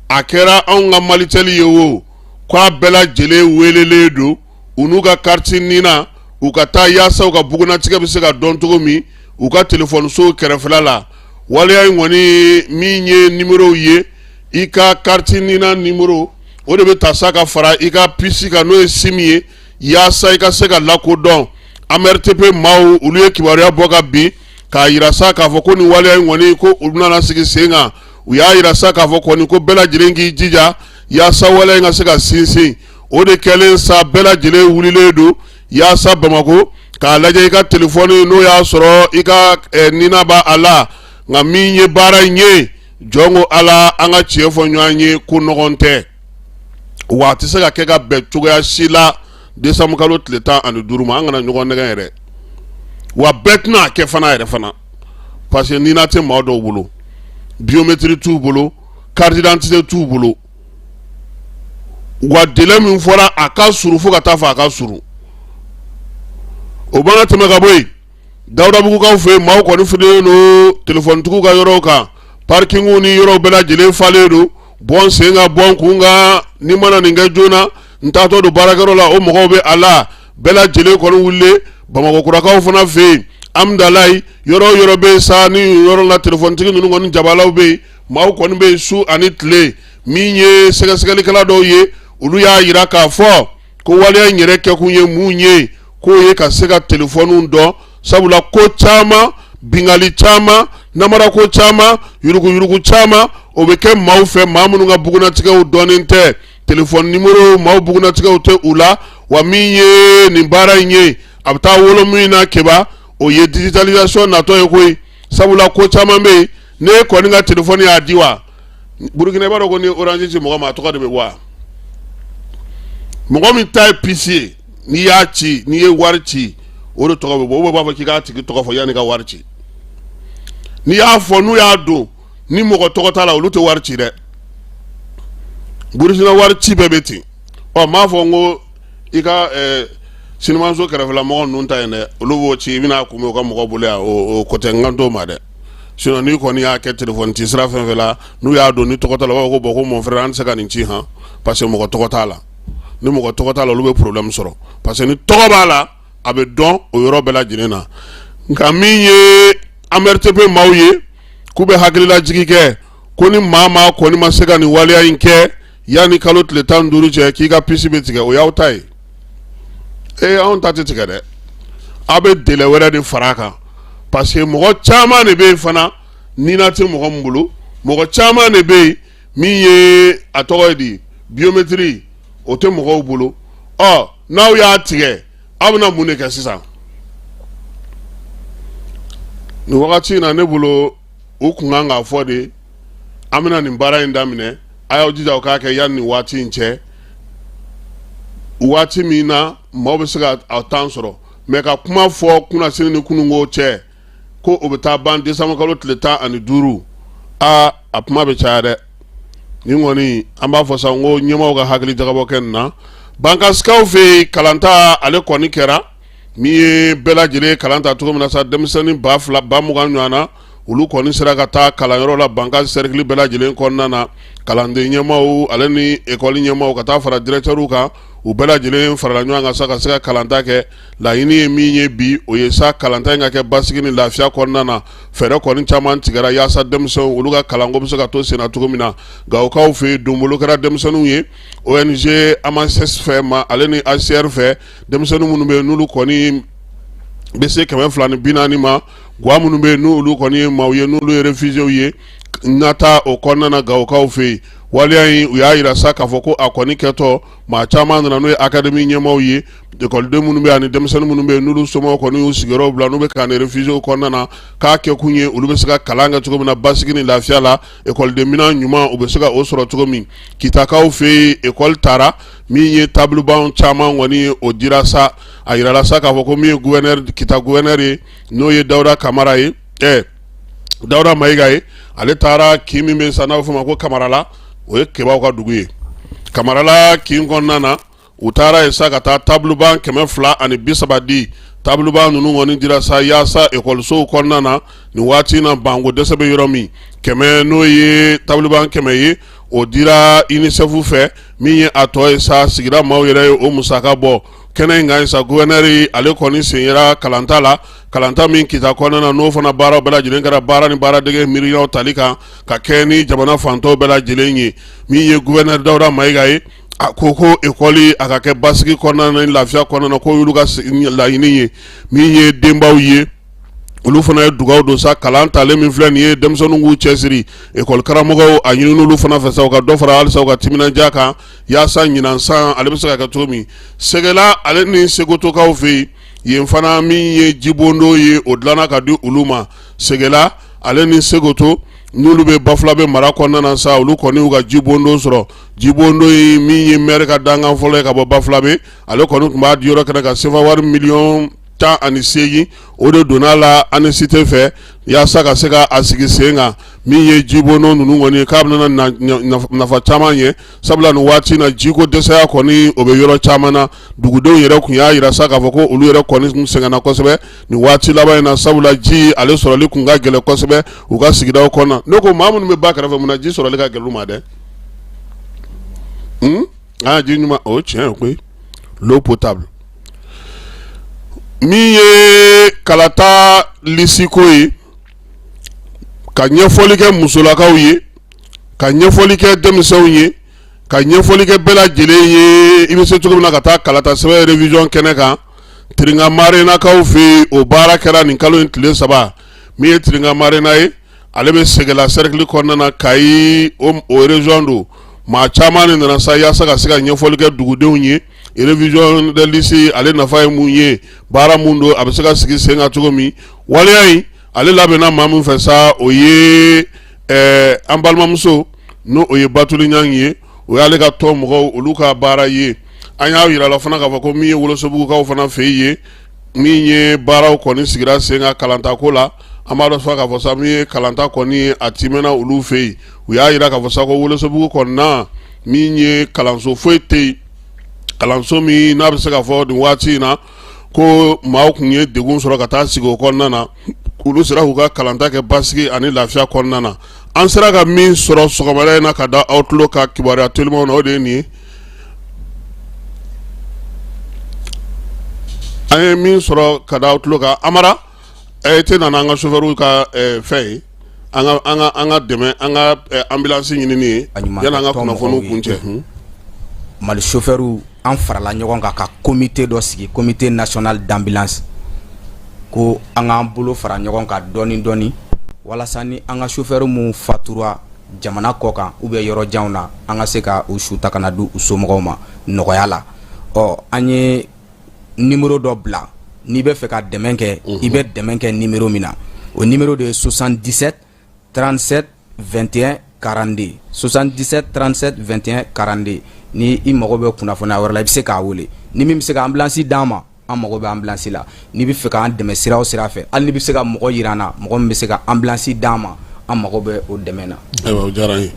a kɛra anw ka Malitel ye o, k'a bɛɛ lajɛlen welelen don u n'u ka carte NINA, u ka taa yaasa u ka bugunnatigɛ bɛ se ka dɔn cogo min u ka telefɔnisow kɛrɛfɛla la. Waleya in kɔni min ye numérow ye, i ka carte NINA numéro, o de bɛ ta sa ka fara i ka puce kan, n'o ye SIM ye, yaasa i ka se ka lakodɔn. AMRTP maaw, olu ye kibaruya bɔ ka bin k'a yira sa k'a fɔ ko nin waleya in kɔni, ko u nana sigi sen kan. U y'a yira sa k'a fɔ kɔni ko bɛɛ lajɛlen k'i jija yaasa waleya in ka se ka sinsin. O de kɛlen sa, bɛɛ lajɛlen wulilen don yaasa Bamakɔ k'a lajɛ i ka telefɔni, n'o y'a sɔrɔ i ka NINA b'a a la. Nka min ye baara in ye, jɔn ko Ala, an ka tiɲɛ fɔ ɲɔgɔn ye, ko nɔgɔn tɛ, wa a tɛ se ka kɛ ka bɛn cogoya si la décembre kalo tile 15 ma. An kana ɲɔgɔn nɛgɛn yɛrɛ, wa bɛɛ tɛna a kɛ fana yɛrɛ fana, parce que NINA tɛ maa dɔw bolo, biométrie t'u bolo, carte d'identité t'u bolo. Wa délai min fɔra, a ka surun fo ka taa fɔ a ka surun, o mana tɛmɛ ka bɔ yen, Dawudabugukaw fɛ yen, maaw kɔni fililen don telefɔnitigiw ka yɔrɔw kan, parkingiw ni yɔrɔw bɛɛ lajɛlen falen don. Bɔ n sen kan, bɔ n kun kan, ni mana nin kɛ joona, n taatɔ don baarakɛyɔrɔ la, o mɔgɔw bɛ a la. Bɛɛ lajɛlen kɔni wulilen. Bamakɔkurakaw fana fɛ yen, Amudalayi, yɔrɔ o yɔrɔ bɛ yen sa, ni yɔrɔ la telefɔnitigi ninnu kɔni jabalaw bɛ yen, maaw kɔni bɛ yen su ani tile. Min ye sɛgɛsɛgɛlikɛla dɔw ye, olu y'a yira k'a fɔ ko waleya in yɛrɛ kɛkun ye mun ye, k'o ye ka se ka telefɔniw dɔn, sabula ko caman, binkanni caman, namarako caman, yuruguyurugu caman, o bɛ kɛ maaw fɛ, maa minnu ka bugunnatigɛw dɔnnen tɛ, telefɔni nimoro maaw bugunnatigɛw tɛ u la. Wa min ye nin baara in ye, a bɛ taa wolo min na keba, o ye digitalisation natɔ ye koyi, sabula ko caman bɛ yen, n'e kɔni ka telefɔni y'a di wa. Burukina, i b'a dɔn ko ni Orange ci mɔgɔ ma, a tɔgɔ de bɛ bɔ wa. Mɔgɔ min ta ye puce ye, n'i y'a ci, n'i ye wari ci, o de tɔgɔ bɛ bɔ. O b'a fɔ k'i k'a tigi tɔgɔ fɔ yanni ka wari ci. N'i y'a fɔ, n'u y'a don ni mɔgɔ tɔgɔ t'a la, olu tɛ wari ci dɛ. Burukina wari ci bɛɛ bɛ ten. Ɔ, n b'a fɔ n ko i ka sinimanso kɛrɛfɛla mɔgɔ ninnu ta yen dɛ, olu b'o ci, i bɛna kunbɛn u ka mɔgɔ bolo yan, o ko tɛ, n kan t'o ma dɛ. Sinon n'i kɔni y'a kɛ téléphone ci sira fɛn fɛn la, n'u y'a don ni tɔgɔ t'a la, u b'a fɔ ko bon, ko mon frère, an tɛ se ka nin ci han, parce que mɔgɔ tɔgɔ t'a la. Ni mɔgɔ tɔgɔ t'a la, olu bɛ problème sɔrɔ, parce que ni tɔgɔ b'a la, a bɛ dɔn o yɔrɔ bɛɛ lajɛlen na. Nka min ye AMRTP maaw ye. K'u bɛ hakililajigi kɛ ko ni maa maa kɔni ma se ka nin waleya in kɛ yanni kalo tile 15 cɛ, k'i ka puce bɛ tigɛ. O y'aw ta ye. Ee, anw ta tɛ tigɛ dɛ, aw bɛ délai wɛrɛ de fara a kan, parce que mɔgɔ caman de bɛ yen fana, NINA tɛ mɔgɔ min bolo, mɔgɔ caman de bɛ yen min ye a tɔgɔ ye di, biométrie o tɛ mɔgɔw bolo. Ɔ, n'aw y'a tigɛ, aw bɛna mun de kɛ sisan nin wagati in na? Ne bolo, u kun kan k'a fɔ de: an bɛna nin baara in daminɛ, a y'aw jija aw k'a kɛ yanni nin waati in cɛ, waati min na maaw bɛ se ka a temps sɔrɔ. Mais ka kuma fɔ kunnasini ni kununko cɛ ko o bɛ taa ban décembre kalo tile 15, aa, a kuma bɛ caya dɛ. Nin kɔni, an b'a fɔ sa n ko ɲɛmaaw ka hakili jagabɔ kɛ nin na. Bankasikaw fɛ yen, kalanta ale kɔni kɛra min ye, bɛɛ lajɛlen kalan ta cogo min na sa, denmisɛnnin 2000 20,000 ɲɔgɔn na, olu kɔni sera ka taa kalanyɔrɔ la Banka cercle bɛɛ lajɛlen kɔnɔna na. Kalanden ɲɛmaaw ale ni ekɔli ɲɛmaaw ka taa fara directeurw kan, u bɛɛ lajɛlen farala ɲɔgɔn kan sa ka se ka kalanta kɛ. Laɲini ye min ye bi, o ye sa kalanta in ka kɛ basigi ni lafiya kɔnɔna na. Fɛɛrɛ kɔni caman tigɛra yaasa denmisɛnw olu ka kalanko bɛ se ka to senna cogo min na. Gawokaw fɛ yen, donbolo kɛra denmisɛnninw ye ONG AMASS fɛ ma ale ni ACR fɛ. Denmisɛnnin minnu bɛ yen, n'olu kɔni bɛ se 240 ma, gwa minnu bɛ yen, n'olu kɔni ye maaw ye, n'olu ye réfugiés ye nata o kɔnɔna na Gawokaw fɛ yen. Waleya in, u y'a jira sa k'a fɔ ko a kɔni kɛtɔ, maa caman nana, n'o ye académie ɲɛmaaw ye, ekɔliden minnu bɛ ani denmisɛnnin minnu bɛ yen, n'olu somɔgɔw kɔni y'u sigiyɔrɔ bila, n'u bɛ camp de réfugiés kɔnɔna na, k'a kɛ kun ye olu bɛ se ka kalan kɛ cogo min na basigi ni lafiya la, ekɔliden minɛn ɲuman u bɛ se ka o sɔrɔ cogo min. Kitakaw fɛ yen, ekɔli taara min ye, table banc caman kɔni ye, o dira sa. A yirala sa k'a fɔ ko min ye gouverneur, Kita gouverneur ye, n'o ye Dawuda Kamara ye, Dawuda Mayiga ye, ale taara kin min bɛ sa, n'a bɛ fɔ o ma ko Kamarala, o ye Kebaw ka dugu ye. Kamarala kin kɔnɔna na, u taara yen sa ka taa table banc 230 di. Table banc ninnu kɔni dira sa yaasa ekɔlisow kɔnɔna na nin waati in na, banko dɛsɛ bɛ yɔrɔ min. 100, n'o ye table banc 100 ye, o dira UNICEF fɛ. Min ye a tɔ ye sa, sigida maaw yɛrɛ ye o musaka bɔ. Kɛnɛ in kan sa, gouverneur ale kɔni sen yera kalanta la, kalanta min Kita kɔnɔna na, n'o fana baaraw bɛɛ lajɛlen kɛra baara ni baaradege miiriyaw tali kan ka kɛ ni jamana fantɔw bɛɛ lajɛlen ye. Min ye gouverneur Dawuda Mayiga ye, a ko ko ekɔli a ka kɛ basigi kɔnɔna ni lafiya kɔnɔna na, ko y'olu ka laɲini ye. Min ye denbaw ye, olu fana ye dugawu don sa kalan talen min filɛ nin ye, denmisɛnninw k'u cɛsiri. Ekɔli karamɔgɔw, a ɲini olu fana fɛ sa, u ka dɔ fara halisa u ka timinandiya kan yaasa ɲinan san ale bɛ se ka kɛ cogo min. Sɛgɛla ale ni Segotokaw fɛ yen, yen fana, min ye jibondo ye, o dilanna ka di olu ma. Sɛgɛla ale ni Segoto, n'olu bɛ Bafulabe mara kɔnɔna na sa, olu kɔni y'u ka jibondo sɔrɔ. Jibondo ye min ye, maire ka dankan fɔlɔ ye ka bɔ Bafulabe, ale kɔni tun b'a di yɔrɔ kɛnɛ kan. Sefa wari miliyɔn 18, o de donna la ANECT fɛ yaasa ka se ka a sigi sen kan. Min ye jibondo ninnu kɔni ye, k'a bɛna nafa caman ye, sabula nin waati na, jiko dɛsɛya kɔni o bɛ yɔrɔ caman na. Dugudenw yɛrɛ tun y'a jira sa k'a fɔ ko olu yɛrɛ kɔni tun sɛgɛnna kosɛbɛ nin waati laban in na, sabula ji ale sɔrɔli tun ka gɛlɛn kosɛbɛ u ka sigidaw kɔnɔ. Ne ko maa minnu bɛ ba kɛrɛfɛ, mun na ji sɔrɔli ka gɛlɛn u ma dɛ? Aa, ji ɲuman, o tiɲɛ ye koyi, l'eau potable. Min ye kalata lisiko ye, ka ɲɛfɔli kɛ musolakaw ye, ka ɲɛfɔli kɛ denmisɛnw ye, ka ɲɛfɔli kɛ bɛɛ lajɛlen ye, i bɛ se cogo min na ka taa kalata sɛbɛn révision kɛnɛ kan Tirinka Marenakaw fɛ yen, o baara kɛra nin kalo in tile 3. Min ye Tirinka Marena ye, ale bɛ Sɛgɛla cercle kɔnɔna na, Kayi o région don. Maa caman de nana sa yaasa ka se ka ɲɛfɔli kɛ dugudenw ye, révision de liste ale nafa ye mun ye, baara mun don, a bɛ se ka sigi sen kan cogo min. Waleya in ale labɛnna maa min fɛ sa, o ye an balimamuso, n'o o ye Batuli Ɲangi ye, o y'ale ka tɔn mɔgɔw olu ka baara ye. An y'a yira la fana k'a fɔ ko min ye Wolosobugukaw fana fɛ yen, min ye baaraw kɔni sigira sen kan kalantako la, an b'a dɔn sa k'a fɔ sa, min ye kalanta kɔni ye, a timɛna olu fɛ yen. U y'a yira k'a fɔ sa ko Wolosobugu kɔnɔna, min ye kalanso foyi tɛ yen, kalanso min n'a bɛ se ka fɔ nin waati in na ko maaw tun ye degun sɔrɔ ka taa sigi o kɔnɔna na, olu sera k'u ka kalanta kɛ basigi ani lafiya kɔnɔna na. An sera ka min sɔrɔ sɔgɔmada in na ka da aw tulo ka kibaruya telimanw na, o de ye nin ye. An ye min sɔrɔ ka da aw tulo kan, Amara, e tɛ nana an ka sofɛriw ka fɛn ye, An ka an ka an ka dɛmɛ an ka ambulance ɲinini ye yanni an ka kunnafoniw kuncɛ. Mali chauffeurs an farala ɲɔgɔn kan ka comité dɔ sigi, comité national d'ambulance, ko an k'an bolo fara ɲɔgɔn kan dɔɔni dɔɔni walasa ni an ka chauffeur minnu fatura jamana kɔ kan ou bien yɔrɔ janw na, an ka se ka u su ta ka na di u somɔgɔw ma nɔgɔya la. Ɔ, an ye numéro dɔ bila, n'i bɛ fɛ ka dɛmɛ kɛ, i bɛ dɛmɛ kɛ numéro min na, o numéro de ye 77 37 21 42, 77 37 21 42. Ni i mago bɛ kunnafoniya wɛrɛ la, i bɛ se k'a wele. Ni min bɛ se ka ambulance d'an ma, an mago bɛ ambulance la. N'i bɛ fɛ k'an dɛmɛ sira o sira fɛ, hali n'i bɛ se ka mɔgɔ yira an na, mɔgɔ min bɛ se ka ambulance d'an ma, an mago bɛ o dɛmɛ na. Ayiwa, o diyara n ye.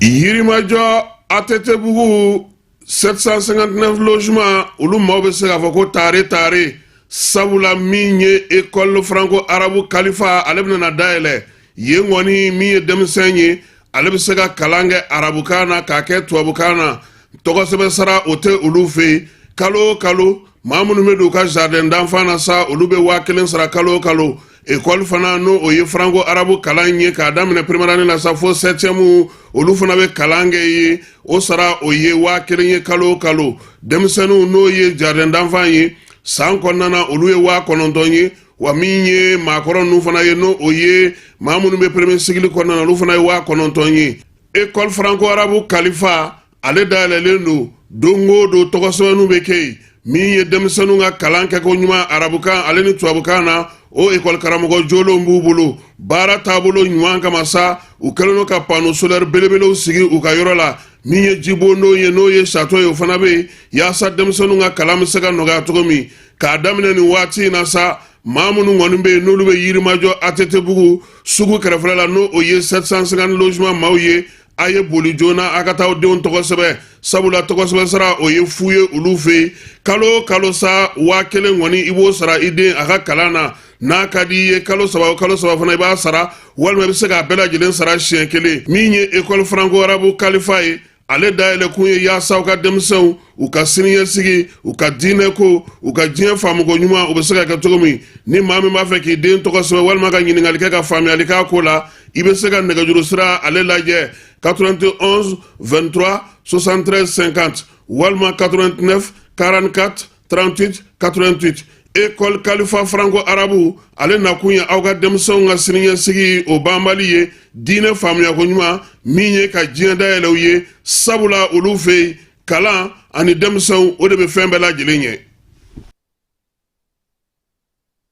Yirimajɔ ATT-bugu 759 logement, olu maaw bɛ se k'a fɔ ko tare tare, sabula min ye école franco arabe Kalifa, ale bɛna na dayɛlɛ yen kɔni. Min ye denmisɛn ye, ale bɛ se ka kalan kɛ arabukan na k'a kɛ tubabukan na. Tɔgɔsɛbɛn sara o tɛ olu fɛ yen. Kalo o kalo, maa minnu bɛ don u ka jardin d'enfant na sa, olu bɛ 1000 sara kalo o kalo. École fana, n'o o ye franco arabe kalan ye, k'a daminɛ première année la sa fo septième, olu fana bɛ kalan kɛ yen. O sara o ye 1000 ye kalo o kalo. Denmisɛnninw, n'o ye jardin d'enfant ye, san kɔnɔna na, olu ye 9000 ye. Wa min ye maakɔrɔ ninnu fana ye, n'o o ye maa minnu bɛ premier cycle kɔnɔna na, olu fana ye 9000 ye. École franco arabe Kalifa, ale dayɛlɛlen don don o don, tɔgɔsɛbɛnninw bɛ kɛ yen. Min ye denmisɛnninw ka kalan kɛko ɲuman arabukan ale ni tubabukan na, o ekɔli karamɔgɔ jolenw b'u bolo. Baara taabolo ɲuman kama sa, u kɛlen don ka panneau solaire belebelew sigi u ka yɔrɔ la. Min ye jibondon ye, n'o ye château ye, o fana bɛ yen yaasa denmisɛnninw ka kalan bɛ se ka nɔgɔya cogo min. K'a daminɛ nin waati in na sa, maa minnu kɔni bɛ yen, n'olu bɛ Yirimajɔ ATT-bugu sugu kɛrɛfɛla la, n'o o ye 750 logement maaw ye, a ye boli joona a ka taa aw denw tɔgɔ sɛbɛn, sabula tɔgɔ sɛbɛn sara o ye fu ye olu fɛ yen. Kalo o kalo sa, 1000 kɔni, i b'o sara i den a ka kalan na. N'a ka di i ye, kalo 3 o kalo 3 fana i b'a sara, walima i bɛ se k'a bɛɛ lajɛlen sara siɲɛ kelen. Min ye école franco arabe Kalifa ye, ale dayɛlɛkun ye yaasa u ka denmisɛnw u ka siniɲɛsigi, u ka diinɛ ko, u ka diɲɛ faamuko ɲuman, u bɛ se ka kɛ cogo min. Ni maa min b'a fɛ k'i den tɔgɔ sɛbɛn walima ka ɲininkali kɛ ka faamuyali k'a ko la, i bɛ se ka nɛgɛjuru sira ale lajɛ: 91 23 73 50 walima 89 44 38 88. École Kalifa franco arabe, ale nakun ye aw ka denmisɛnw ka siniɲɛsigi o banbali ye, diinɛ faamuyako ɲuman min ye ka diɲɛ dayɛlɛ u ye, sabula olu fɛ yen, kalan ani denmisɛnw, o de bɛ fɛn bɛɛ lajɛlen ɲɛ.